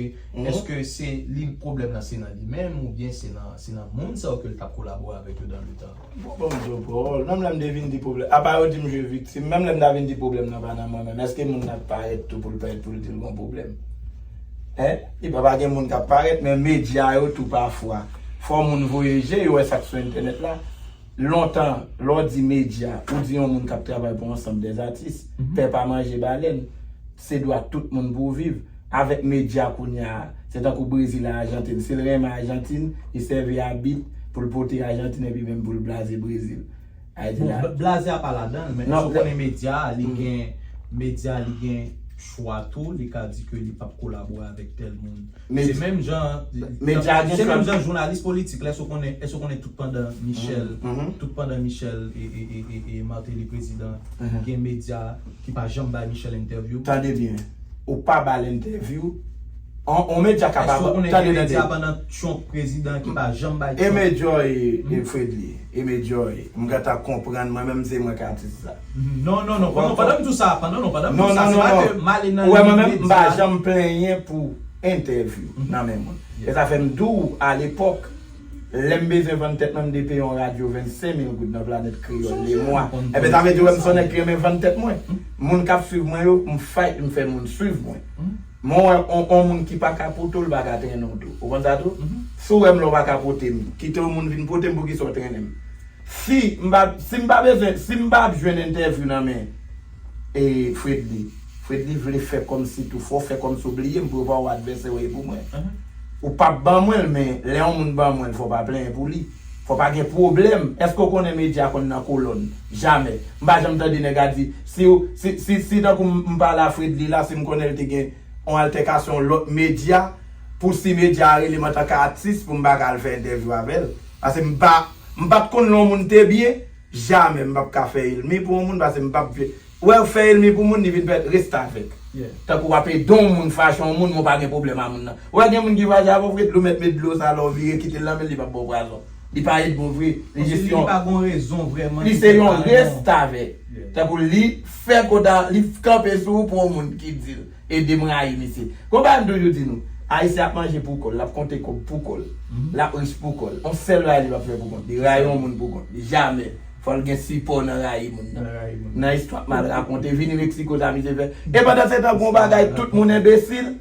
èske se li pwoblèm nan se nan li menm oubyen se nan, se nan moun sa yo ke l t ap kolabore avèk yo dans le temps? Bon, bon, bon, bon, menm lè m te vin di pwoblèm, apa yo di m jwe viktim, menm lè m ta vin di pwoblèm nan pa nan mwen menm, èske moun nan ap parèt tou pou l parèt pou l di l gon pwoblèm? Hein? Li pa, pa gen moun k ap parèt, men medya yo tou pafwa. Fò moun voye je yo wè sa k sou entènèt la. Lontan, lè w di medya, ou di yon moun k ap travay pou ansanm dèzatis, pè pa manje balèn. Se dwa tout moun pou w viv. Avèk medya kounye a, se tankou Brezil ak Ajantin. Si l renmen Ajantin, li sèvi a bit pou l pote Ajantin epi menm pou l blaze Brezil. Ayiti la. Bon, blaze a pa ladan l, men èske w konnen medya a, li gen, medya a, li gen chwa tou, li ka di ke li p ap kolabore avèk tèl moun. Se menm jan, medya a gen se menm jan jounalis politik la, èske w konnen, èske w konnen tout pandan Michel, tout pandan Michel e, e, e, e, e Martelly prezidan, gen medya ki pa janm bay Michel entèvyou? Tande byen. Ou pa ba l entèvyou. On, on medya ka ba, tande, tande. Èske w konnen gen medya pandan Trump prezidan ki pa janm bay Trump? Aimé Joy e, e Fredly. Aimé Joy. M gentan konprann, mwen menm se mwen k atis la. Non, non, non, pandan, pandan m di w sa, pandan, non, pandan m di w sa, se pa ke m ale nan limit medya. Ou wè mwen menm, m pa janm plenyen pou entèvyou nan men moun. E sa fè m di w, alepòk, lè m bezwen vann tèt mwen, m te peye yon radyo vennsenk mil goud nan Planèt Kreyòl lemwa. Enben, sa vle di, wè, m se yon nèg ki renmen vann tèt mwen. Moun k ap swiv mwen yo, m fight, m fè moun swiv mwen. Men w wè, on, on moun ki pa ka pote w, l pa ka trennen w tou. Ou konn sa tou? Si w wè m la, w pa ka pote m. Kite yon moun vin pote m, poukisa w trennen m? Si m pa, si m pa bezwen, si m pa ap jwenn entèvyou nan men, e, Fredly, Fredly vle fè kòmsi tou, fò w fè kòmsi w bliye m pou yo pa wè advèsè w ye pou mwen. Ou p ap ban mwen l, men lè yon moun ban mwen l, fò w pa plenyen pou li. Fò pa gen pwoblèm. Èske w konnen medya konn nan kolòn? Jamè. M pa janm tande nèg a di, si, si, si, si tankou m, m pale a Fredly la, si m konnen l te gen yon altèkasyon lòt medya, pou si medya a rele m antanke atis, pou m pa ka al fè entèvyou avè l. Paske m pa, m pa t konn lè yon moun te byen, jamè m p ap ka fè enmi pou yon moun, paske m p ap vle. Ou wè, fè enmi pou moun, li vin pèt restavèk. Tankou w ap ede yon moun fache yon moun, men w pa gen pwoblèm a moun nan. Ou wè, gen moun ki fache avè w, Fredly, ou mèt met dlo sa la, w vire kite l nan men l, li p ap ba w pwazon. Li pa ede w vre. Li jis yon, li pa gon rezon vrèman, li se yon restavèk. Tankou li fè koda, li kanpe sou ou pou yon moun ki di l, ede m rayi misye. Gon bagay m toujou di nou, Ayisyen ap manje pou kò l, l ap konte kòb pou kò l, l ap rich pou kò l. On sèl bagay li p ap fè pou kont li, rayi yon moun pou kont li. Jamè. Fò l gen sipò nan rayi moun nan. Nan istwa k mal rakonte, vini Meksiko sa misye fè. E pandan se tan, gon bagay, tout moun enbesil.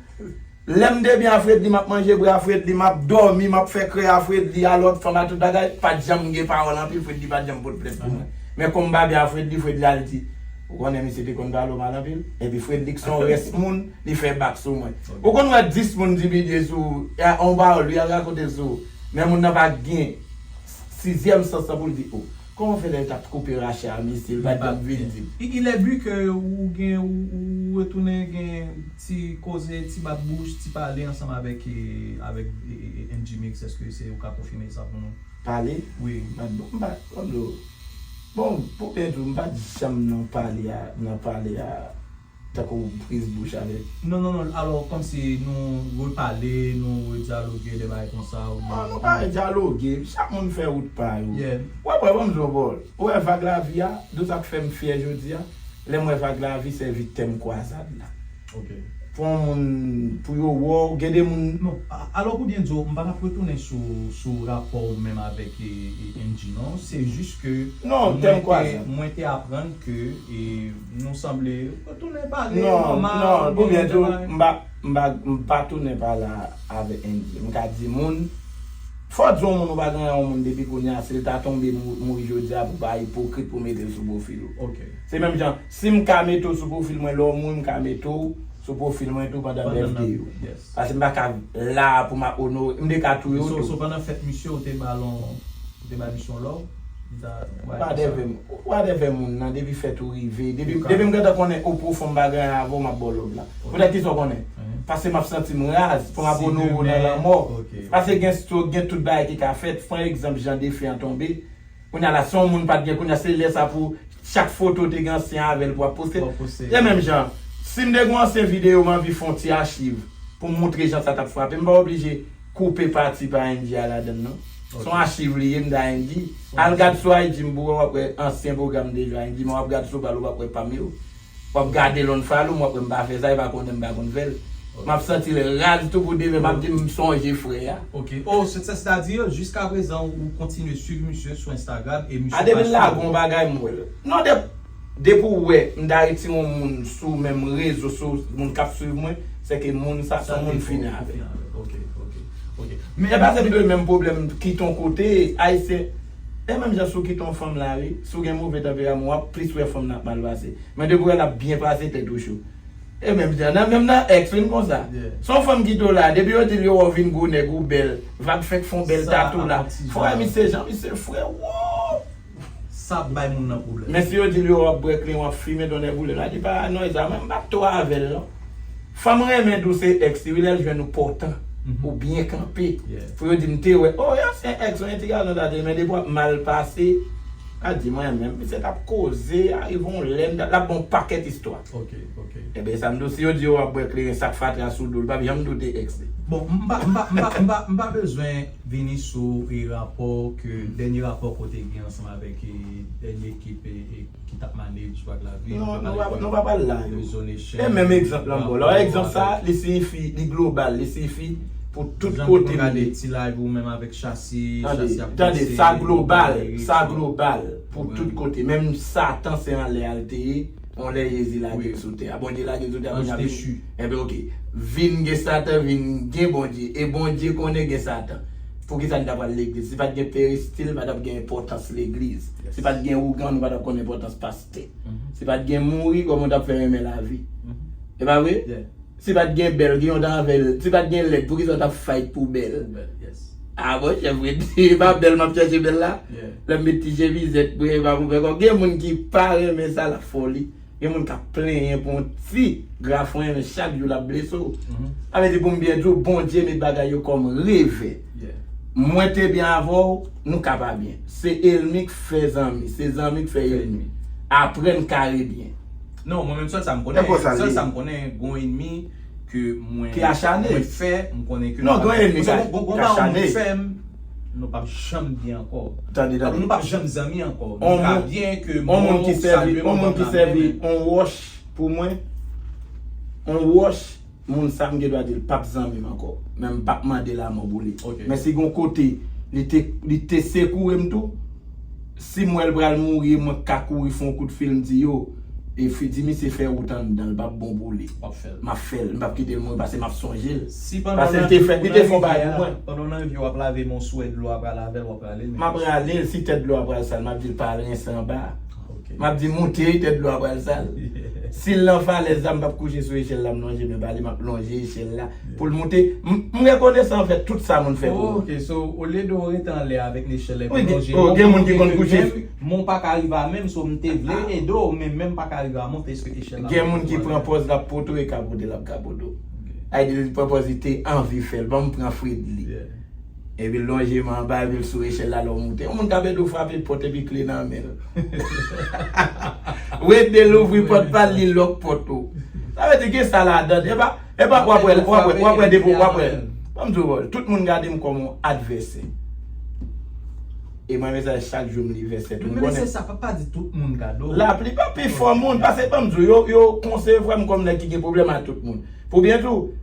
Lè m te byen a Fredly, m ap manje bra Fredly, m ap dòmi, m ap fè krè a Fredly, a lòt fanm, a tout bagay, pa t janm gen pawòl anpil, Fredly pa t janm pot plent pou mwen. Men kòm m pa byen a Fredly, Fredly al di, ou konnen misye te konn pale w mal anpil? Epi Fredly k se yon rès moun, li fè bak sou mwen. Ou konn wè dis moun di bidye sou ou, e, on pawòl, li al rakonte l sou ou. Men moun nan pa gen sizyèm sans lan pou l di, o, kòman w fè lè yo t ap koupe rache a misye, l pa t janm vin di m? Il est but que ou gen, ou, ou retounen gen ti koze, ti bat bouch, ti pale ansanm avèk, e, avèk, e, e, e, N G Mix, èske se ou ka konfime sa pou nou? Pale? Wi. Bat bouch, m pa, bon, bon, pou byen di w, m pa t janm nan pale a, nan pale a, Tankou priz bouch avèk. Non, non, non. Alò, kòmsi nou repale, nou redyaloge de bagay konsa. Ou non, nou pa redyaloge. Chak moun fè wout pa yo. Yeah. Wè, wè, ban m di w, Paul. Ou wè vag lavi a, de sa k fè m fyè jodi a. Lè m wè vag lavi, sèvi tèm kwazad la. Ok. Pou yon moun, pou yo wè w, gen de moun. Non, alò pou byen di w, m pa t ap retounen sou, sou rapò w menm avèk e, e, Angie, non. Se jis ke. Non, tèm kwazad. Mwen te aprann ke e, nou sanble retounen pale nòmal. Non, non, pou byen di w, m pa, m pa, m pa tounen pale avèk Angie. M ka di moun, fò di yon moun ou pa gen yon moun depi kounye a, si l ta tonbe mouri jodi a, pou pa ipokrit pou mete l sou pwofil ou. Ok. Se menm jan, si m ka mete w sou pwofil mwen, lè w mouri, m ka mete w sou pwofil mwen tou pandan bèfde yo. Yes. Paske m pa ka la pou m ap onore, m te ka touye w tou. So, so pandan fèt misye, ou te ba l yon, ou te ba misye yon love? Whatever, whatever moun nan, depi fèt ou rive, depi, depi m gentan konnen o pwofon m pa gen anyen avè w, m ap ba w love la. Poutèt kisa w konnen? Paske m ap santi m raz, pou m ap onore w nan lanmò. Paske gen stroke, gen tout bagay ki ka fèt. Pran egzanp jan defi an tonbe. Kounye a la, si yon moun pa t gen, kounye a se lè sa pou chak foto w te gen ansyen avè l pou w ap poste. E menm jan, si m te gen yon ansyen videyo, m anvi fè yon ti achiv pou m montre jan sa t ap frape. M pa oblije koupe pati pa Angie a ladann non. Se yon achiv li ye, m da Angie. Al gad sou I G m pou wè, w ap wè ansyen pwogram m te jwe a Angie, men w ap gad sou pa l, w ap wè pa m yo. W ap gade l on follow m, w ap wè m pa fè sa, e pa konnen m pa konn fè l. M ap santi l raz tou pou demen, m ap di m sonje frè a. Ok. Oh, sètadi, jiskaprezan ou kontinye swiv misye sou Instagram e misye pa swiv ou? A depi l lage yon bagay m wè l. Non, depi Depi w wè m ta retire yon moun sou menm rezo, sou moun k ap swiv mwen, se ke moun sa se yon moun fini avè l. Ok, ok, ok. Men e pa se m te menm pwoblèm kite yon kote, ayisyen, e menm jan si w kite yon fanm la wi, si w gen move tanperaman w ap plis wè fanm nan ap mal pase. Men depi w wè l ap byen pase, tèt ou cho. E menm jan, nan menm nan ex wi m konsa. Si yon fanm kite w la, depi yo di l yo wè w vin gwo nèg ou bèl, vag fenk fè yon bèl tatou la, fò wè misye jan misye fre, woo! Sa ap bay moun nan pwoblèm. Men si yo di l yo w ap bwè klen, w ap fimen, donnè boule, l a di pa nòy sa, mwen m p ap twò avè l non. Fanm renmen di w se ex li wi, lè l jwenn ou pòtan, ou byen kanpe. Pou yo di m te wè, oh yon ansyen ex ou, yon ti gason sa te, men depi w ap mal pase, a di mwen menm, misye t ap koze, arive yon lè, l ap ba w yon pakèt istwa. Ok, ok. Enben sa m di w, si yo di yo w ap bwè kleren, sa k fatra sou do l, l p ap janm di w te ex li. Bon, m pa, m pa, m pa, m pa, m pa bezwen vini sou e rapò ke, dènye rapò ke w te gen ansanm avèk e, dènye ekip e, e, ki t ap manage Vag Lavi. Non, nou pa, nou pa pral la yo. E menm egzanp la m ba w la. Egzanp sa, li siyifi, li global, li siyifi pou tout kote li ye. Ti live ou menm avèk Chasi, Chasi ap danse, tande, sa global, sa global pou tout kote. Menm Satan se anlè a l te ye. Yon lè Jezi lage l sou tè a. Bondye lage l sou tè a, kounye a vin. Enben, ok. Vin gen Satan, vin gen Bondye. E Bondye konnen gen Satan. Poukisa n ta pral legliz? Si pa t gen peristil, pa t ap gen enpòtans legliz. Si pa t gen ougan, nou pa t ap konn enpòtans pastè. Si pa t gen mouri, kòman w t ap fè renmen lavi? E pa vre? Si pa t gen bèl, gen yon t anvè l. Si pa t gen lèd, poukisa w t ap fight pou bèl? A bon, chèf, wi, e pa bèl m ap chèche bèl la. Lè m met ti chemizèt, wi, e pa pou fè kò. Gen moun ki pa renmen sa, l ap fè w li. Gen moun k ap plenyen pou yon ti grafwen, men chak jou l ap blese w. Sa vle di pou m byen di w, Bondye met bagay yo kòm revè. Mwen te byen avè w, nou ka pa byen. Se ènmi k fè zanmi, se zanmi k fè ènmi. Aprann kare byen. Non, mwen menm sèl sa m konnen, sèl sa m konnen, gon ènmi ke mwen, mwen fè, m konnen ke non, gon ènmi k achanne. Gon, gon, gon bagay mwen fè m, nou p ap janm byen ankò. Tande, tande. Nou p ap janm zanmi ankò. Nou ka byen ke mwen salye mwen, on moun ki sèvi, on wòch pou mwen, on wòch, moun sa m gen dwa di l p ap zanmi m ankò. Men m p ap mande lanmò pou li. Men si gon kote li te, li te sekoure m tou, si m wè l pral mouri, mwen ka kouri fè yon kout fil, m di yo, e fi, di misye fè wout anndan, l p ap bon pou li. M ap fè l. M ap fè l, m p ap kite l mouri, paske m ap sonje l. Paske l te fè, li te fè yon bagay pou mwen. Pandan w nan rivyè, w ap lave men w sou dlo a, pral avè l, w ap rale l. M ap rale l, si tèt dlo a pral sal, m ap di l pa rense anba. M ap di moute, tèt dlo a pral sal. Si l nan falèz la, m p ap kouche sou echèl la, m lonje men ba li, m ap lonje echèl la pou l moute. M, m rekonesan anvè tout sa moun fè pou mwen. Ok, so, olye de w rete anlè avèk nechèl la epi lonje men w pou moute ke menm, men w pa ka rive a men m, so m te vle ede w, men men m pa ka rive a men w, te sou echèl la. Gen moun ki pran pòz l ap pote w e kapote l ap kapote w. Ay di li pran pòz li te anvi fè l, ban m pran Fredly. Epi l lonje men anba, epi l sou echèl la, lè w moute. Yon moun ka pèdi w frape pòt epi kle nan men l. Ou ede l ouvri pòt pa l, li lòk pòt ou. Sa vle di gen sa ladan. E pa, e pa, w ap wè, w ap wè, w ap wè depo, w ap wè. Ban m di w, tout moun gade m kòm yon advèsè. E mwen, mesaj chak jou m li vèsè tou. Men, men se sa, pa, pa di tout moun gade w. Laplipa pi fò moun, paske ban m di w, yo, yo konsevwa m kòm nèg ki gen pwoblèm ak tout moun. Pou byen di w,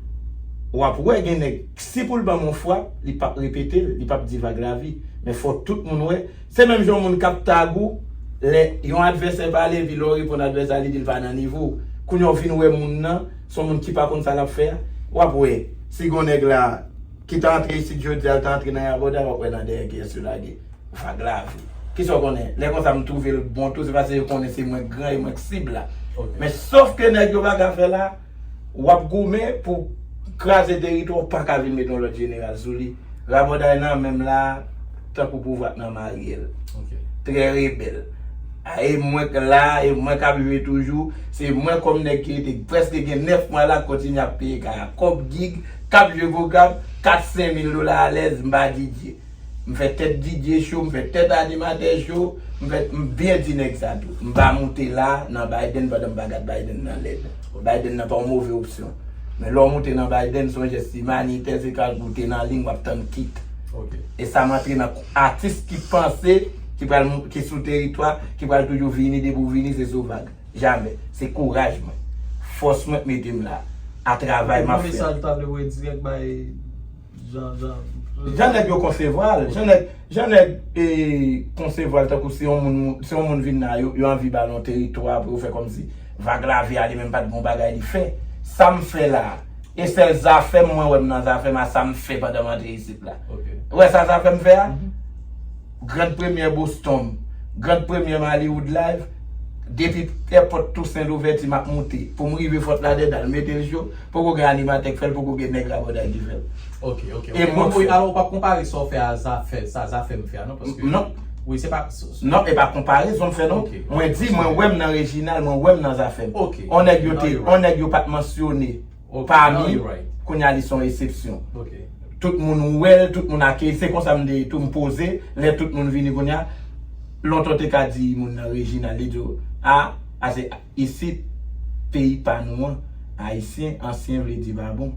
w ap wè gen nèg, si pou l ban m yon frap, li p ap repete l, li p ap di vag lavi. Men fò tout moun wè. Se menm jan yon moun k ap tag ou, lè yon advèsè pale, epi lè w reponn advèsè a, li di l pa nan nivo w. Kounye a w vin wè moun nan, se yon moun ki pa konn sa l ap fè a. W ap wè, si gen yon nèg la, ki ta antre isit jodi a, l ta antre nan Rabòday, w ap wè nan dèyè kiyès yo lage. Vag lavi. Kisa w konnen? Lè konsa m twouve l bon tou, se paske yo konnen se mwen k gran e mwen k sib la. Men sòf ke nèg yo pa ka fè la, w ap goumen pou kraze teritwa, w pa ka vin mete yon lòt jeneral sou li. Rabòday nan men m la, tankou pouvwa k nan maryèl. Trè rebèl. A, e mwen k la, e mwen k ap jwe toujou. Se mwen kòm nèg ki rete prèske gen nèf mwa la, k kontinye ap peye kay a kòb gig, k ap jwe gwo gab, kat senk mil dola alèz, m pa D J. M fè tèt D J cho, m fè tèt animatè cho, m fè, m byen di nèg sa tou. M pa moute la nan Biden pandan m pa gad Biden nan lèd. Biden nan pa yon move opsyon. Men lè w moute nan Biden, se yon jès imanitè, se ka moute nan liy, w ap tann kit. E sa m antre nan atis ki panse, ki pral, ki sou teritwa, ki pral toujou vini, depi w vini, se sou vag. Jamè. Se kouraj mwen. Fòs mwen k mete m la. A travay m ap fè. Mesaj ou ta vle voye dirèk bay Jan, jan. Jan nèg yo konsevwa l, jan nèg, jan nèg e, konsevwa l tankou se yon moun, se yon moun vin la, yo, yo anvi ba l yon teritwa pou yo fè kòmsi vag lavi a li menm pa t gen yon bagay li fè. Sa m fè la, e sèl zafè m mwen wè m nan zafè m a sa m fè pandan m antre isit la. Ou wè sa zafè m fè a? Grand Premyè Boston, Grand Premyè Hollywood Live, depi èpòt Tousen Louvèti m ap moute. Pou m rive Fòt Ladèdal, mete l cho, poko gen animatè k fè l, poko gen nèg Rabòday ki fè l. Ok, ok, ok. Mwen, mwen, alò, ou p ap konpare sa w fè a zafè, sa zafè m fè a, non, paske. Non. Wi, se pa. Non, e pa konparezon m fè, non. Mwen di, mwen wè m nan Rejinal, mwen wè m nan zafè m. On nèg yo te, on nèg yo pa t mansyone. Pami, kounye a li se yon eksepsyon. Tout moun wè l, tout moun akeyi l. Se konsa m te tou m poze, lè tout moun vini kounye a. Lontan w te ka di moun nan Rejinal, li di w, a, a se isit, peyi pa nou an, Ayisyen, ansyen vle di pa bon.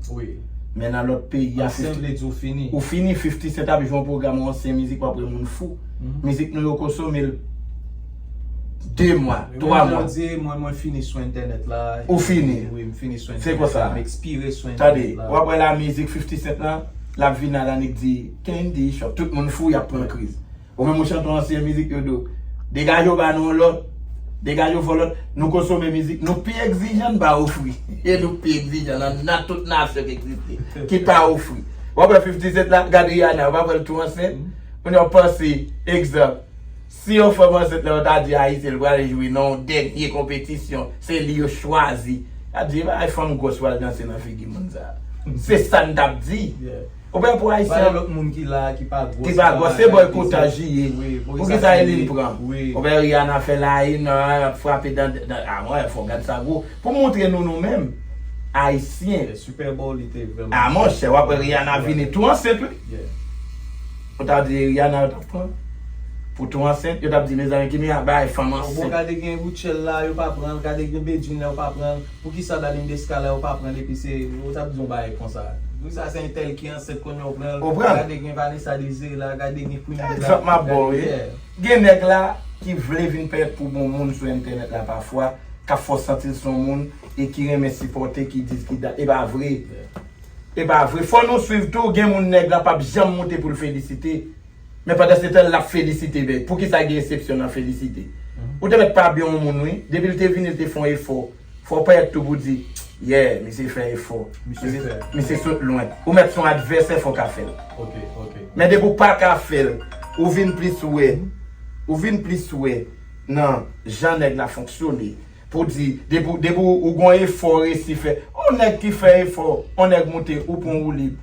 Men nan lòt peyi a, ansyen vle di w fini. Ou fini, fifty Cent ap jwe yon pwogram yon ansyen mizik, w ap wè moun fou. Mizik nou yo konsome l de mwa, twa mwa. Jodi, mwen, mwen fini sou entènèt la. Ou fini. Wi, m fini sou entènèt la. Se konsa. M ekspire sou entènèt la. Tande, w ap wè la mizik fifty Cent lan, l ap vin la, la nèg di, Candy Shop. Tout moun fou, y ap pran kriz. Ou menm ou chante yon ansyen mizik, yo di w, degaje w ba nou yon lòt. Degaje w fè yon lòt. Nou konsome mizik, nou pi egzijan, n pa ofri. E nou pi egzijan nan, nan tout nasyon ki egziste, ki pa ofri. W ap wè fifty Cent la, gad Rihanna, w pa wè l tou ansent? Kounye a w panse, egzanp, si yon fanm ansent la, yo ta di Ayisyen, l pral jwe nan yon dènye konpetisyon, se li yo chwazi. Yo ta di, e pa fanm gwòs pral danse nan figi moun sa. Se sa n t ap di. Ou pa pou Ayisyen. Pale lòt moun ki la, ki pa gwòs. Ki pa gwòs, se bòykotaj li ye. Poukisa e li l pran? Ou pa Rihanna fè la, e nan, ap frape dan, dan, a mwen, fò gad sa gwo. Pou montre nou, nou menm, Ayisyen. Super Bowl, li te vrèman. A monchè, w ap wè Rihanna vini tou ansent, wi. Ou ta di Rihanna yo t ap pran pou tou ansent, yo t ap di, mezanmi, ki miray bay fanm ansent. Bon, gade gen Rutshelle la, yo pa pran l, gade gen Bedjine la, yo pa pran l. Poukisa Darline Desca la, yo pa pran l, epi se, yo t ap di yon bagay konsa. Poukisa se entèl ki ansent kounye a, yo pran l? Gade gen Vanessa Desiré la, gade gen Queen la. Egzanp m ap ba w, wi. Gen nèg la ki vle vin parèt pou bon moun sou entènèt la pafwa, k ap fè w santi l se yon moun, e ki renmen sipòte, ki di, ki dat. E pa vre. E pa vre. Fò nou swiv tou, gen moun nèg la p ap janm moute pou l felisite. Men pandan se tan l ap felisite, men poukisa gen eksepsyon nan felisite? Ou te mèt pa byen yon moun, wi. Depi l te vini, l te fè yon efò. Fò w parèt tou pou di, yeah, misye fè efò. Misye sot lwen. Ou mèt se yon advèsè, fò w ka fè l. Men depi w pa ka fè l, ou vin plis wè, ou vin plis wè nan jan nèg la fonksyone. Pou di, depi, depi ou, ou gon efò resi fè, on nèg ki fè efò, on nèg moute, ou pran woulib.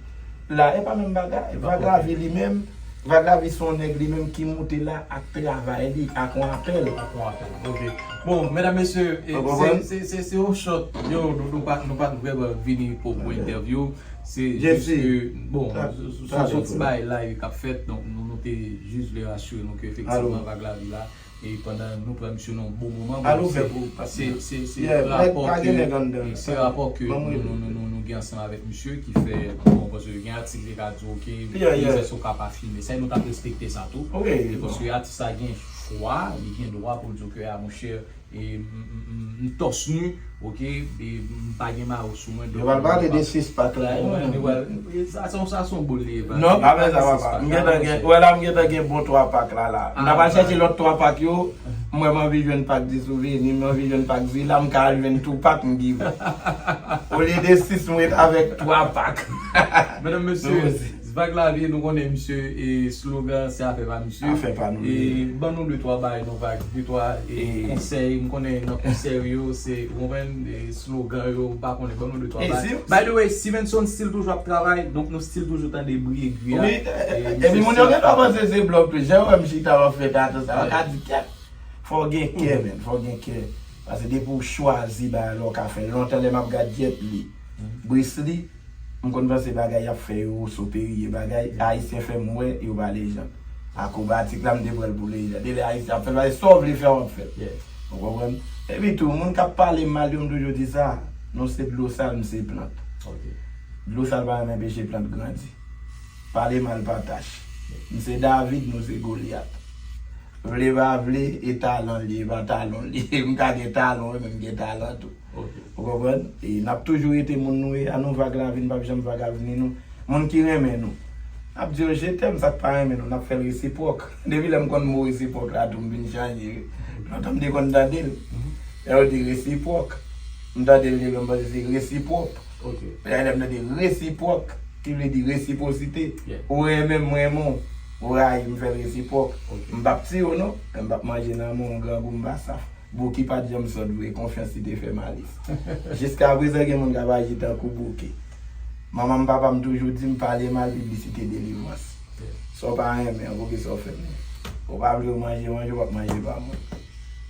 La, e pa menm bagay. Vag lavi li menm, vag lavi se on nèg li menm ki moute la ak travay li, ak on apèl. Ak on apèl, ok. Bon, medam, mesye, e, se, se, se, se on short, yo, nou, nou pa, nou pa t vrèman vini pou, pou entèvyou. Se jis ke, bon, sou, sou, sou ti bagay live k ap fèt, donk nou, nou te jis vle rasire nou ke efektivman vag lavi la, E pandan nou pran misye nan yon bon moman, al ouvè pou se se se rapò ke se rapò ke nou nou nou nou gen ansanm avèk misye ki fè bon, paske gen atis ki ka di oke, se ou ka pa filme sa, e nou t ap respekte sa tou. E paske atis la gen fwa, li gen dwa pou l di oke a monchè, e m tòs nu, oke, e m pa gen mayo sou mwen. Yo pral pale de sis pak la. Sa se yon sa se yon boul li ye. Non, pa fè sa papa. M gentan gen, ou wè la m gentan gen bon twa pak la la. M ta pral chèche lòt twa pak yo. M wè m anvi jwenn pak di souveni, m anvi jwenn pak di la, m ka al jwenn tou pak m give. Olye de sis m ret avèk twa pak. Medam mesye, Vag Lavi, nou konnen misye, e slogan se afè pa misye. Afè pa nou li ye. Ban nou de twa bagay non Vag, de twa e konsèy. M konnen nan konsèy yo se ou konprann, e slogan yo, m pa konnen, ban nou de twa bagay. By the way, Stevenson still toujou ap travay, donk nou still toujou tande bri egri a. Epi moun yo gentan panse se blòf tou. Jan w wè m chita w ap fè tatou sa, yo ka di kèt. Fò w gen kè, men, fò w gen kè. Paske depi w chwazi bagay la, w ka fè l. Lontan lè m ap gad Jet Li, Bruce Lee, m konn panse bagay y ap fè yo siperye, bagay Ayisyen fè m wè yo pa lejann. Akrobatik la, m te pran l pou lejann. Depi Ayisyen ap fè l, paske sa w vle fè, w ap fè l. Ou konprann? Epi tou, moun k ap pale m mal yo, m toujou di sa, nou se dlo sal, m se plant. Dlo sal pa janm enpeche plant grandi. Pale mal pa tach. M se David, nou se Golyat. Vle pa vle, e talan l ye, e pa talon l ye. M ka gen talon wi, men m gen talan tou. Ou konprann? E n ap toujou rete moun nou ye a, nou Vag Lavi, n p ap janm Vag Avni nou. Moun ki renmen nou, n ap di yo je t'aime, sa k pa renmen nou, n ap fè l resipwòk. Depi lè m konn mo resipwòk la tou, m vin chanje wi. Lontan m te konn tande l. Lè yo di resipwòk, m tande l devan, m panse se resipwòp. Men lè m tande resipwòk, ki vle di resipwosite. Ou renmen m, m renmen w. Ou rayi m, fè l resipwòk. M p ap tiye w non, men m p ap manje nan men w, grangou m pa saf. Bouki pa t janm sòt vre, konfyans li te fè Malis. Jiskaprezan gen moun k ap aji tankou Bouki. Manman m, papa m toujou di m pale mal, piblisite delivrans. Sa w pa renmen an, poukisa w fè m li? Ou pa vle w manje, manje, w ap manje pa mwen.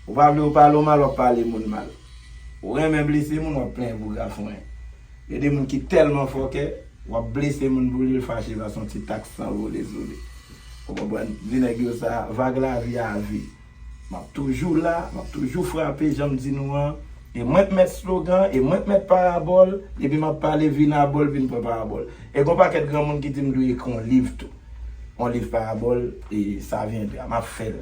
Ou pa vle w pale w mal, w ap pale moun mal. Ou renmen blese moun, w ap plenyen pou grafonyen. Gen de moun ki tèlman fòkè, w ap blese moun pou li, l fache paske yon ti taks san vole sou li. Ou konprann? Di nèg yo sa, Vag Lavi a vi. M ap toujou la, m ap toujou frape, jan m di nou an. E mwen k mèt slogan, e mwen k mèt parabòl, epi m ap pale, vin abòl, vin pran parabòl. E gon pakèt granmoun ki di m dwe ekri yon liv tou. Yon liv parabòl, e sa vyendra, m ap fè l.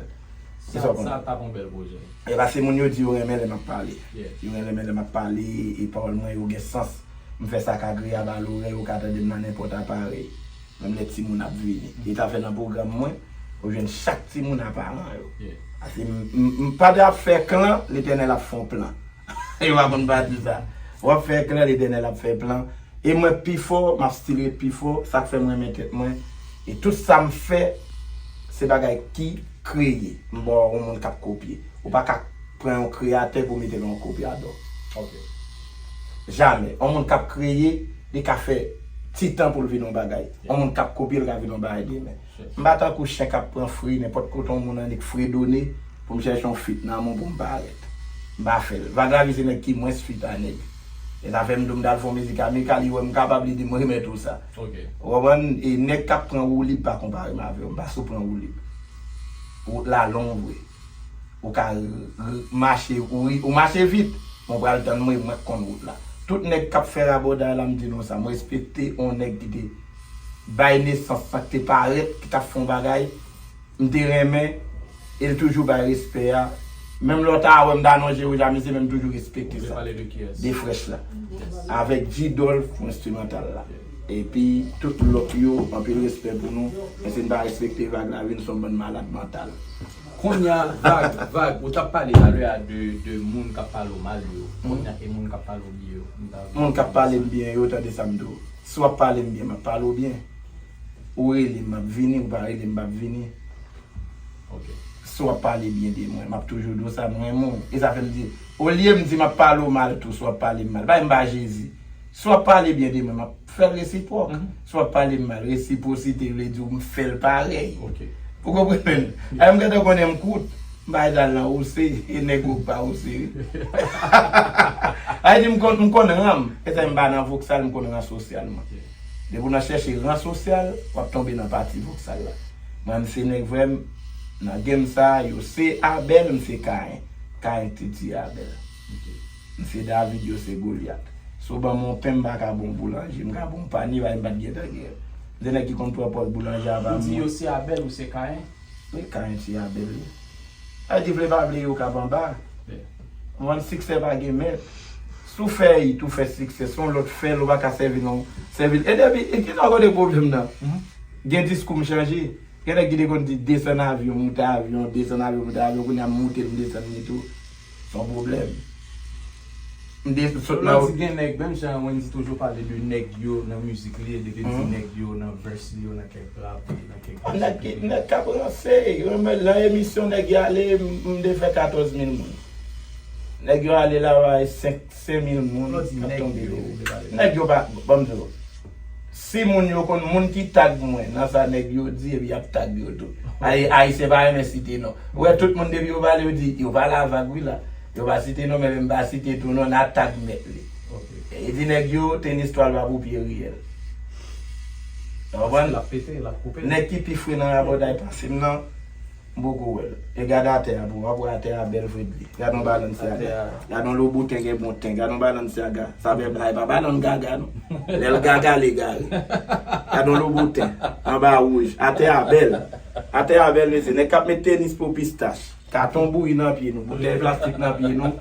Sa, sa t ap yon bèl pwojè. E paske moun yo di yo renmen lè m ap pale. Yo renmen lè m ap pale, e pawòl mwen yo gen sans. M fè sa k agreyab a lorèy, ou ka tande m nan nenpòt aparèy. Menm lè timoun ap vini. E ta fè nan pwogram mwen, ou jwenn chak timoun a paran yo. Paske m, m, m pa t ap fè klan, Letènèl ap fè yon plan. Yo pa konn pa di sa. W ap fè klan, Letènèl ap fè plan. E mwen pi fò, m ap still ret pi fò, sa k fè m renmen tèt mwen. E tout sa m fè, se bagay ki kreye. M ba w yon moun k ap kopye. Ou pa ka pran yon kreyatè pou mete l yon kopyadò. Jamè. Yon moun k ap kreye, li ka fè ti tan pou l vin yon bagay. Yon moun k ap kopye, l ka vin yon bagay demen. M pa tankou chen k ap pran fre, nenpòt kote yon moun annik fredone pou m chèche yon feat nan men w pou m parèt. M pa fè l. Vag Lavi se nèg ki mwens feat a nèg. E sa fè m di w m t al fè yon mizik a Mika, li wè m kapab, li di m remèt ou sa. Ou konprann? E nèg k ap pran woulib pa konpare m avè w, m pa sou pran woulib. Wout la long vre. Ou ka r-, r-, mache, ou ri, ou mache vit, men w pral tann mwen, mwen k konn wout la. Tout nèg k ap fè rabòday la, m di nou sa, m respekte yon nèg ki te bay nesans, sa k te parèt, ki t ap fè yon bagay, m te renmen, e l toujou bay respè a. Menm lè w ta wè m ta non Jewo Jamese, men m toujou respekte sa. De Fresh la. Avèk G Dolph pou enstrimantal la. Epi tout lòt yo, anpil respè pou nou. Men si n pa respekte Vag Lavi, n se yon bann malad mantal. Kounye a, Vag, Vag, ou t ap pale talè a de, de moun k ap pale w mal yo. Kounye a, e moun k ap pale w byen yo. Moun k ap pale m byen yo, tande sa m di w. Si w ap pale m byen, m ap pale w byen. Ou rele m, m ap vini, ou pa rele m, m p ap vini. Si w ap pale byen de mwen, m ap toujou di w sa, m renmen w. E sa fè m di, olye m di m ap pale w mal tou, si w ap pale m mal. Bay m ba Jezi. Si w ap pale byen de mwen, m ap fè l resipwòk. Si w ap pale m mal, resipwosite vle di w m fè l parèy. Ou konprann? Ay, m gentan konnen m kout. M pa gentan al nan ose, e nèg wòk pa ose wi. Ay di m konn, m konn ran m. E sa m pa nan voksal, m konn ran sosyalman. Depi w nan chèche ran sosyal, w ap tonbe nan pati voksal la. Mwen, m se nèg vrèman, Nan game sa, yo se Abèl, m se Kayen. Kayen ki te tiye Abèl. M se David, yo se Golyat. Si w ban m yon pen, m pa ka ba w boulanje, m ka ba w panye, paske m pa t gentan gen. M se nèg ki konn pran pòz boulanje apa m. Ou di yo se Abèl, ou se Kayen? Wi, Kayen tiye Abèl, wi. Sa di vle pa vle, yo k ap anba. Mwen, siksè pa gen mèt. Si w fè it, ou fè siksè. Si yon lòt fè l, ou pa ka sèvi non. Sèvi l. E depi, e ki sa kote pwoblèm nan? Gen diskou m chanje. Gen nèg ki te konn di desann avyon, moute avyon, desann avyon, moute avyon, kounye a m moute l, m desann li tou. Se yon pwoblèm. M de-, sot nan. Lè w di gen nèg, menm jan Wendy toujou pale de nèg yo nan mizik li, li te di nèg yo nan verse li yo, nan kèk rap, nan kèk. Nèg ki, nèg k ap ranse, yo renmen nan emisyon nèg yo ale, m, m te fè katòz mil moun. Nèg yo ale la, bay senk, senk mil moun k ap tonbe yo. Nèg yo pa, ban m di w. Si moun yo konn, moun ki tag mwen nan sa nèg yo di, epi y ap tag yo tou. Ay-, Ayisyen pa renmen site non. Ou wè tout moun depi yo pale, yo di, yo pale a vag wi la. Yo pa site non, men menm pa site tou non, n a tag mèt li. E di nèg yo, te nistwa l pa pou pye riyèl. Ou konprann? L ap pete, l ap koupe. Nèg ki pi fre nan rabòday pase m nan, m poko wè l. E gade atè a pou w, w ap wè atè a bèl vre li. Gade yon balanse a ga. Gade yon lo bouten gen bon ten. Gade yon balanse a ga. Sa fè bagay pa balon gaga non. Lè l gaga, l egare. Gade yon lo bouten. Anba wouj. Atè a bèl. Atè a bèl, mesye. Nèg k ap met tenis po pistach. Katon bouyi nan pye nou, boutèy plastik nan pye nou.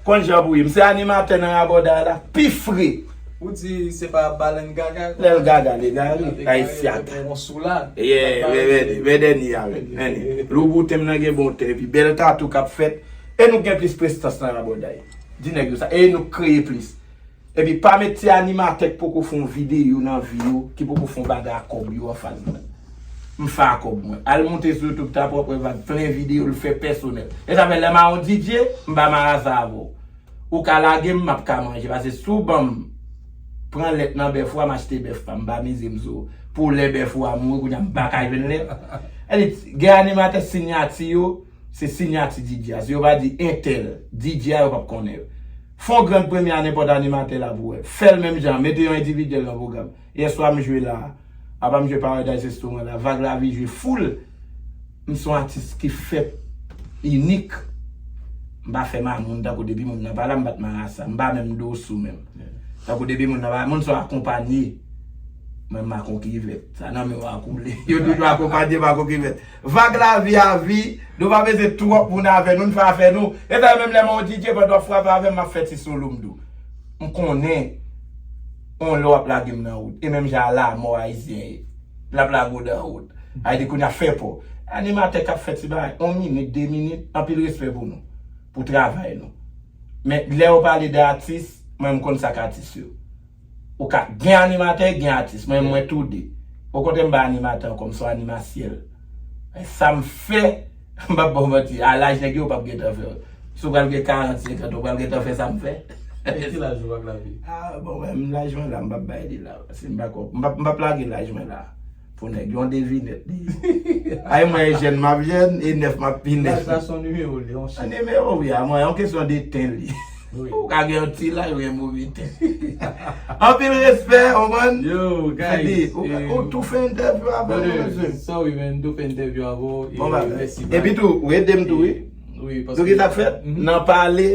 Konn jan bouyi. M se animatè nan rabòday la, pi fre. Ou di se pa balann gaga? Lè l gaga, l egare. Ayisyen. Yon soulad. Yeah, men, men, men dènye a, men, men. Lou bouten m nan gen bon ten, epi bèl tatou k ap fèt. E nou gen plis prestans nan rabòday. Di nèg yo sa. E nou kreye plis. Epi pa met ti animatè k poko fè yon videyo nan vi yo, ki poko fè yon bagay a kòb yo anfas mwen. M fè a kòb mwen. Al moute sou YouTube ta pwòp wè vag plen videyo l fè pèsonèl. E sa fè lè m a yon D J, m pa marasa avè w. Ou ka lage m, m ap ka manje. Paske si w ban m, pran lèt nan bèf ou a, m achte bèf pa m, m pa mize m sou w. Pou lè bèf ou a mouri, kounye a m pa ka jwenn lèt. Gen animatè sinyati yo, se sinyati D J a. Si yo pa di entèl, D J a yo p ap konnen yo. Fè yon grand premye a nenpòt animatè la pou wè. Fè l menm jan, mete yon endividyèl nan pwogram. Yèswa m jwe la, apa m jwe Paradise Restaurant la, Vag Lavi jwe full. M se yon atis ki fèt inik. M pa fè mamoun tankou depi moun nan pa la, m pa t marasa, m pa menm dosou menm. Tankou depi moun nan pa la, moun sa w akonpanye. Mwen m ak on kivèt. Sa nan men w a koule. Yo toujou akonpanye m ak on kivèt. Vag Lavi a vi, nou pa bezwen twòp moun avè nou, n fè afè nou. E sa menm lè m a yon D J, pandan w ap frape avè m, m ap fè ti solo m tou. M konnen, on lè w ap lage m nan wout. E menm jan a lanmò ayisyen ye. L ap lage w nan wout. Ayiti kounye a fè pa w. Animatè k ap fè ti bagay, on minit, de minit, anpil respè pou nou. Pou travay nou. Men lè yo pale de atis, mwen m konn sa k atis yo. Ou ka gen animatè, gen atis. Mwen, mwen tou de. Okontrè, m pa animatè ankò, m se yon animasyèl. Men sa m fè, m p ap ba w manti. A laj nèg yo, w p ap gentan fè. Si w pral gen karant, senkant, ou pral gentan fè sa m fè. E ki laj ou, Vag Lavi? Ah, bon, men m laj mwen la, m p ap bay li la. Si m pa ko-, m p ap, m p ap lage laj mwen la. Pou nèg, yon devinèt li ye. Ay, mwen jèn, m ap jèn, e nèf, m ap pi nèf. Laj la se yon nimewo li, yon chif. Yon nimewo, wi, a mwen, yon kesyon de ten li. Wi. Ou ka gen yon ti laj, ou gen move ten. Anpil respè, w konprann? Yo, guys, Freddy, ou, eh, ou tou fè entèvyou avè w, brother, mesye. Sorry, man, m tou fè entèvyou avè w, e bon bagay. Mèsi, epi tou, ou ede m tou, wi. Wi, paske. Tou ki sa k fèt? Mhm. Nan pale,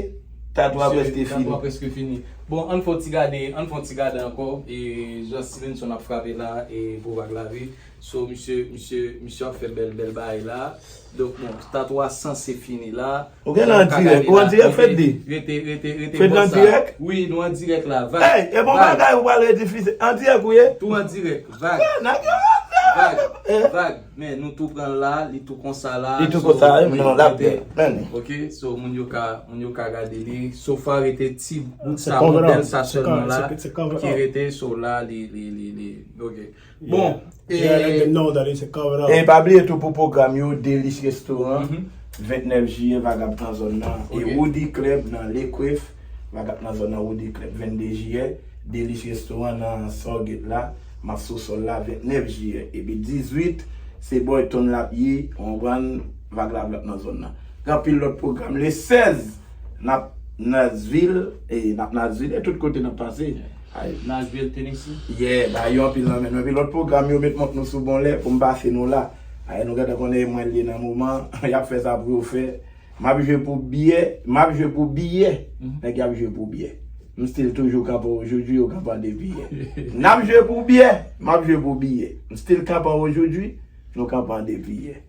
tatwa a prèske fini. Tatwa prèske fini. Bon, ann fè yon ti gade, ann fè yon ti gade ankò, e jan Stevenson ap frape la, e pou Vag Lavi. So, misye, misye, misye ap fè bèl, bèl bagay la. Donk, bon, tatwa a sanse fini la. Ou genlè an dirèk, ou an dirèk, Freddy? Rete, rete, rete, Freddy an dirèk? Wi, nou an dirèk la. Vag. Hey, e bon bagay ou pral redifize. An dirèk ou ye? Tou an dirèk. Vag. Vag. Vag. Men nou tou pran l la, li tou konsa la. Li tou konsa, wi, non, l ap byen. Ok, so moun yo ka, moun yo ka gade li. Sofa rete ti bout sa, modèl sa sèlman la ki rete, so la, li, li, li, li, ok. Bon, e pa bliye tou pou pwogram yo, Delish Restaurant, ventnèf jiyè, Vag ap nan zòn nan. E Woody Club nan Lekwef, Vag ap nan zòn nan, Woody Club, vennde jiyè, Delish Restaurant nan Sawgate la, m ap sou sòl la, ventnèf jiyè. Epi dizwit, se Boyton l ap ye, w konprann, Vag Lavi ap nan zòn nan. Gen anpil lòt pwogram. Le sèz, n ap Nashville, e n ap Nashville, e tout kote n ap pase. Nashville, Tennessee? Yeah, ba yo anpil nan men nou. Epi lòt pwogram yo met mont nou sou bon lè pou m pase nou la. Ay, nou gentan konnen e mwen l ye nan moman, y ap fè sa pou yo fè. M ap jwe pou biyè, m ap jwe pou biyè. Nèg y ap jwe pou biyè. M still toujou kanpe ojodwi, yo kanpe an de piyè. N ap jwe pou biyè, m ap jwe pou biyè. M still kanpe ojodwi, nou kanpe an de piyè.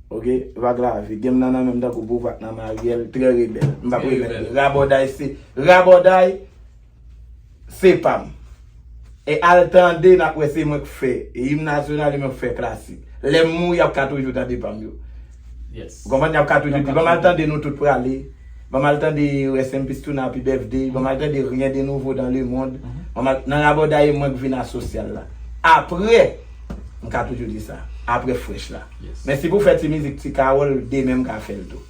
Oke, Vag Lavi, gen m nan nan menm tankou Bouva k nan Maryèl, trè rebèl. M p ap remèt li. Rabòday se, rabòday se pa m. E al tande, n ap wè se mwen k fè. E im nasyonal, e mwen k fè klasik. Lè m mouri, y ap ka toujou tande pa m yo. Ou konprann? Y ap ka toujou di, ban m al tande Nou Tout Prale. Ban m al tande Rest in Peace to Nappy Birthday. Ban m al tande Rien de nouveau dans le monde. Ban m al, nan rabòday e mwen k vin asosyal la. Apre, m ka toujou di sa. Apre Fresh la. Men si pou fè ti mizik Ti Kawòl, demen m ka fè l tou.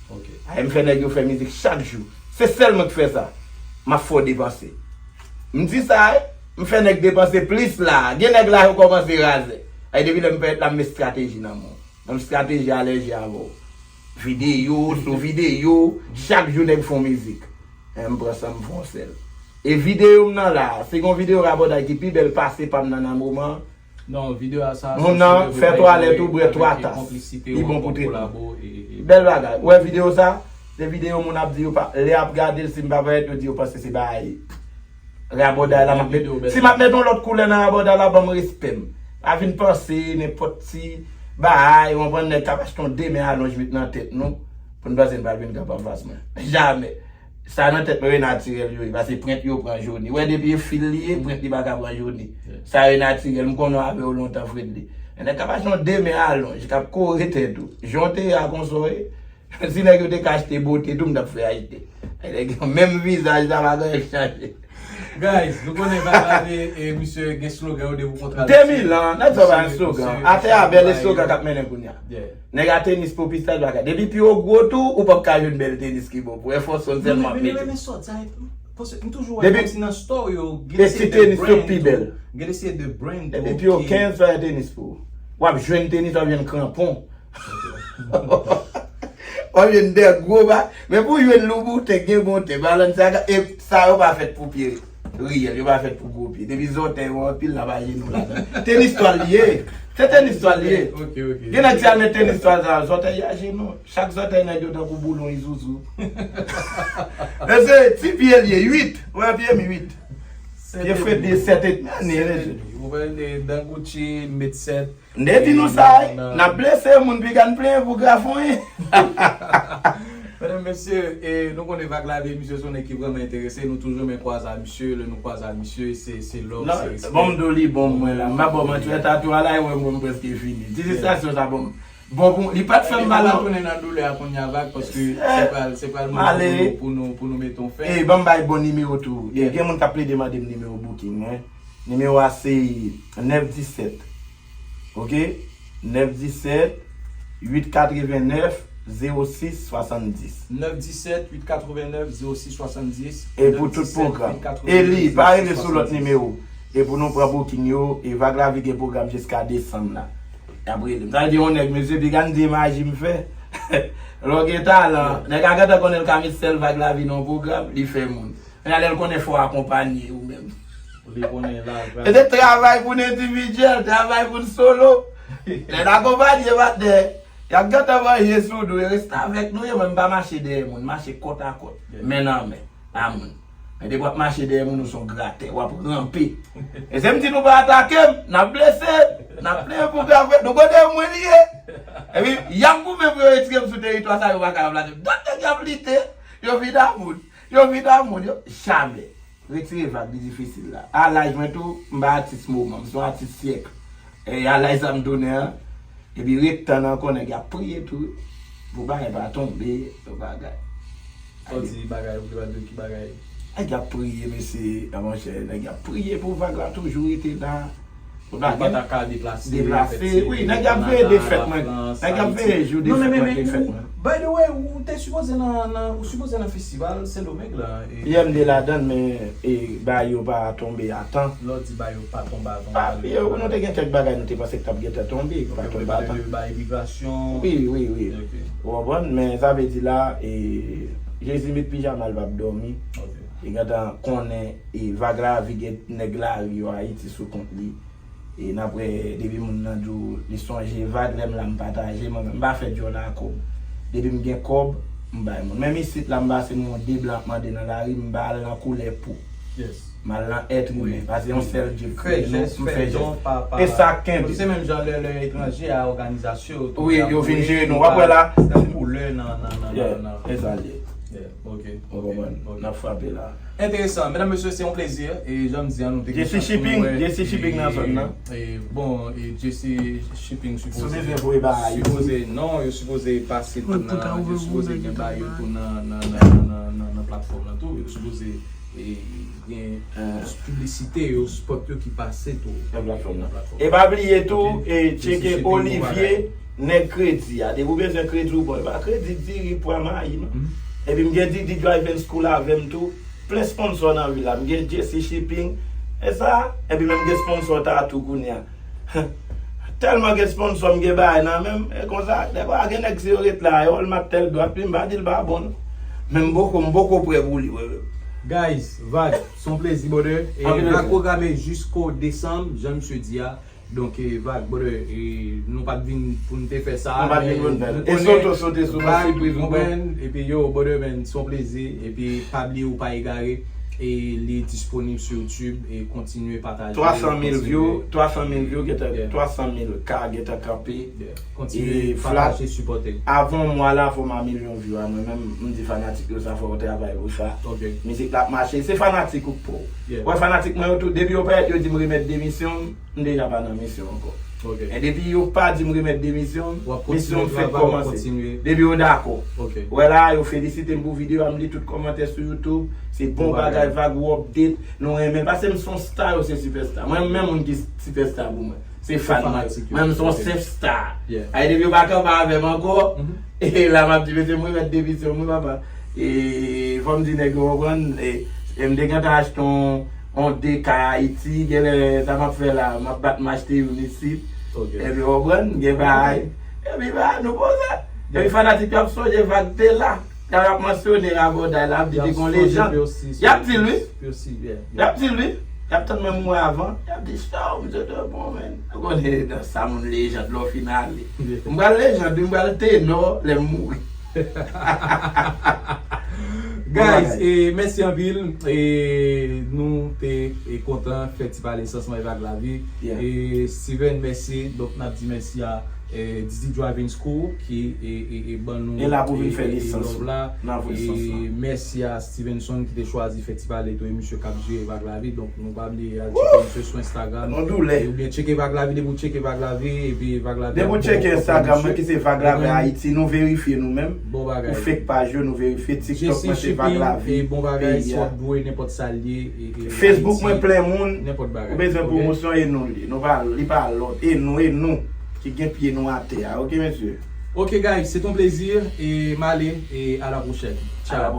Ay, m fè nèg yo fè mizik chak jou. Se sèl mwen k fè sa. M ap fè w depanse. M di sa, wi. M fè nèg depanse plis la. Gen nèg la yo kòmanse razè. Ay, depi lè m parèt la, m met estrateji nan men w. Menm estrateji a lèje avè w. Videyo sou videyo, chak jou nèg fè yon mizik. Ay, m pran san m fè yon sèl. E videyo m nan la, se gon videyo rabòday ki pi bèl pase pa m nan nan moman. Non, videyo a sa, moun nan fè twalèt ou bwè twa tas. Li bon pou tretman. Bèl bagay. Ou wè videyo sa? Se videyo moun ap di yo pa, lè y ap gade l, si m pa parèt, yo di yo panse se bagay rabòday la m ap met. Si m ap met yon lòt koulè nan rabòday la, ban m respè m. Pa vin panse nenpòt ti bagay, w konprann, nèg k ap achte yon de men alonj met nan tèt nou, pou n panse n pral vin kanpe anfas mwen. Jamè. Sa nan tèt mwen yo natirèl yo ye, paske prent yo pran joni. Wè depi e fil li ye, prent li pa ka pran joni. Sa yo natirèl, m konnen w avè yo lontan Fredly. Men nèg k ap achte yon de men alonj, k ap kore tèt ou. Jan w te ye a konsa w ye. Si nèg yo te ka achte bote tou, m t ap fè achte. Ay, nèg yo menm vizaj sa pa gen anyen k chanje. Guys, nou konnen Vag Lavi, e, misye gen slogan yo depi w kontre avèk misye. De mil an, nèg sa pa gen slogan. Atè a bèl e slogan k ap mennen kounye a. Nèg a tenis pou pistach bagay. Depi pye w gwo tou, ou p ap ka jwenn bèl tenis ki bon pou w. Air Force One sèlman ap mete. Depi, e si tenis yo pi bèl. Depi pye w kenz, fè tenis pou ou. W ap jwenn tenis, w ap jwenn kranpon. W ap jwenn de gwo ba. Men pou w jwenn Louboutin, gen bon ten, Balenciaga, e sa yo pa fèt pou pye reyèl, yo pa fèt pou gwo pye. Depi zòtèy ou anpil nan pa jenou ladan. Tenis twal li ye. Se tenis twal li ye. Gen nèg ki al met tenis twal sa, zòtèy a jenou. Chak zòtèy nèg yo tankou boulon Isuzu. Mesye, ti pye li ye, uit. Ou wè pye m uit. Pye Fredly sèt etmi, mesye. Ou wè, dan Gucci, met sèt. M te di nou sa, wi. N ap blese moun, piga n plenyen pou grafonyen. Medam, mesye, e, nou konnen Vag Lavi, misye se yon nèg ki vrèman enterese. Nou toujou renmen kwaze a misye. Lè nou kwaze a misye, se, se love, se respè. Bon, m di w li bon mwen la. M pa ba w manti, wè tatouaj la, e wè mwen m prèske fini. Ti distraksyon sa bon. Bon, bon, li pa t fè m mal non. Tounen nan doulè a kounye a Vag, paske se pral, se pral moman pou nou, pou nou, pou nou mete yon fen. E, ban m bay bon nimewo tou. E, gen moun k ap plede mande m nimewo booking, wi. Nimewo a se nèf disèt. Oke? Nèf disèt, uit katrevenèf, zewo sis swasanndis. Nèf disèt, uit katrevenèf, zewo sis swasanndis. E pou tout pwogram. E li, pa rele sou lòt nimewo. E pou nou pran booking yo, e Vag Lavi gen pwogram jiska desanm la. Y ap rele m. Sa vle di yon nèg, mesye, piga n di maji m fè. Lè w gen talan, nèg a gentan konnen l ka met sèl Vag Lavi nan yon pwogram, li fè moun. Kounye a lè l konnen fò w akonpanye ou menm. Li konnen laj la. E se travay pou n endividyèl, travay pou n solo. Lè n akonpanye patnè, y ap gentan manje sou nou, e reste avèk nou, e mwen m pa mache dèyè moun, m mache kòt a kòt, men nan men, a moun. Men depi w ap mache dèyè moun, ou se yon gratè, w ap ranpe. E se m di nou pa atake m, n ap blese, n ap plenyen pou gravè, nou konnen mwen li ye. Epi, y ap goumen pou yo retire m sou teritwa sa, yo pa ka ranplase m. Dòt nèg y ap lite, yo vin a moun. Yo vin a moun, yo, jamè. Retire Vag, li difisil la. A laj mwen tou, m pa atis moman, m se yon atis syèk. E a laj sa m tounen an, epi ret tann ankò, nèg y ap priye tou, pou bagay pa tonbe, pou bagay. Sa w di bagay, ou vle di ki bagay? Nèg y ap priye, mesye, a monchè, nèg y ap priye pou Vag la toujou rete la. Ou pa ta ka deplase, deplase, wi, nèg y ap veye defèt mwen. Nèg y ap veye jou defèt mwen, defèt mwen. By the way, ou te sipoze nan, nan, ou sipoze nan festival Sendomeng la. Yè m te ladan l, men, e, bagay yo pa tonbe a tan. Lè w di bagay yo pa tonbe a tan. Pa bliye, nou te gen kèk bagay nou te panse ki t ap gentan tonbe, ki pa tonbe a tan. Wi, wi, wi. Ou konprann? Men sa vle di la, e, Jezi met pijama l p ap dòmi. Li gentan konnen, e, Vag Lavi gen nèg lari yo Ayiti sou kont li. E n ap wè, depi moun nan di w li sonje Vag, lè m la m pataje, mwen menm m pa fè djòl a kòb. Depi m gen kòb, m bay moun. Menm isit la m pase m wè de blan ap mande nan lari, m pa al nan koulè po. M al nan èt imen. Paske yon sèl Dye k kreye nou, m fè jès. E sa k kenbe. Se menm jan lè, lè etranje a òganizasyon yo tou. Wi, yo vin jere nou. W ap wè la. Koulè nan, nan, nan, nan, nan. E sa l ye. Ok, ok, ok. N ap frape la. Enteresan. Medam, mesye, se yon plezi. E jan m di a, nou te gen chans pou nou wè, J C Shipping, J C Shipping nan zòn nan. E, bon, e J C Shipping sipoze, sipoze, non, yo sipoze pase tou nan, yo sipoze gen bagay yo tou nan, nan, nan, nan, nan, nan platfòm nan tou. Yo sipoze, e, gen piblisite yo, spot yo ki pase tou nan platfòm nan. E pa bliye tou, e tcheke Olivier, nèg kredi a. Depi w bezwen kredi, w bon. E pa kredi diri, pwa, mayi, non. Epi m gen Didi Driving School avè m tou. Plen sponsò nan vil la. M gen J C Shipping. E sa, epi menm gen sponsò tatou kounye a. Tèlman gen sponsò, m gen bagay nan men m. E konsa, dèfwa gen nèg si yo ret la, yo Walmart tèl dwat, pi m pa di l pa bon, non. Men m poko, m poko prè pou li, wi, wi. Guys, Vag, se yon plezi, brother. E Vag pwograme jisko desanm, jan misye di a. Donk, e, Vag, brother, e, nou pa t vin pou n te fè sa, nou pa t vin pou n fè l. E soto, sote sou nou, sipriz nou pran. Epi, yo, brother, man, se yon plezi. Epi, pa bliye ou pa egare. E li disponib sou YouTube. E kontinye pataje, twa san mil view, twa san mil view, gentan, twa san mil K gentan kanpe. Kontinye pataje, sipòte. Avan mwa la, fò m a milyon view a mwen menm, m di fanatik yo sa, fò yo travay pou sa. Mizik la ap mache, se fanatik ou k pran. Wè fanatik mwen yo tou, depi yo parèt yo di m remèt demisyon m, m deja pa nan misyon ankò. E depi yo pa di m remèt demisyon m, misyon m fèk kòmanse. Depi yo dakò. Wè la, yo felisite m pou videyo a, m li tout kòmantè sou YouTube. Se bon bagay, Vag, ou update, nou renmen l. Paske m se yon star, yo se sipèsta. Mwen menm moun ki sipèsta pou mwen. Se fan mwen. Mwen menm se yon senp star. Ay depi yo pa kanpe avè m ankò. E la m ap di, mesye, m remèt demisyon m, wi, papa. E fò m di nèg yo, konprann, e, e m te gentan achte yon, yon de ka Ayiti, genlè sa m ap fè la, m ap bat m achte youn isit. Epi, konprann, gen bagay. Epi, ba, nou poze. Epi, fanatik yo ap sonje Vag te la. Lè y ap mansyone Rabòday la, y ap di li gon lejand. Y ap di l, wi. Y ap di l, wi. Y ap tann menm mwen avan. Y ap di, "Chow, misye te bon, menn." Ou konnen nan sa moun lejand, lè w fin ale. M pral lejand, wi, m pral tenò, lè m mouri. Guys, e, mèsi anpil. E, nou te, e, kontan fè ti pale ansanm avèk Vag Lavi. E, Steven, mèsi. Donk, n ap di mèsi a, e, Didi Driving School ki, e, e, e, ban nou, e, e, e, love la. E mèsi a Stevenson ki te chwazi fè ti pale tou, e misye k ap jere Vag Lavi. Donk, nou pa bliye al tcheke misye sou Instagram. E oubyen tcheke Vag Lavi, depi w tcheke Vag Lavi, epi Vag Lavi ap ba w kòb pou misye. Depi w tcheke Instagram mwen ki se Vag Lavi Ayiti, nou verifye nou menm. Bon bagay. Ou fake paj yo, nou verifye. TikTok mwen se Vag Lavi. J C Shipping, e bon bagay, si w ap voye nenpòt sa l ye, e, e, Facebook mwen plen moun. Nenpòt bagay. Ou bezwen pwomosyon, e nou l ye. Nou pa, li pa lòt. E nou, e nou ki gen pye nou atè a. Oke, mesye? Oke, guys, se t on plezi. E m ale, e à la prochaine. Ciao.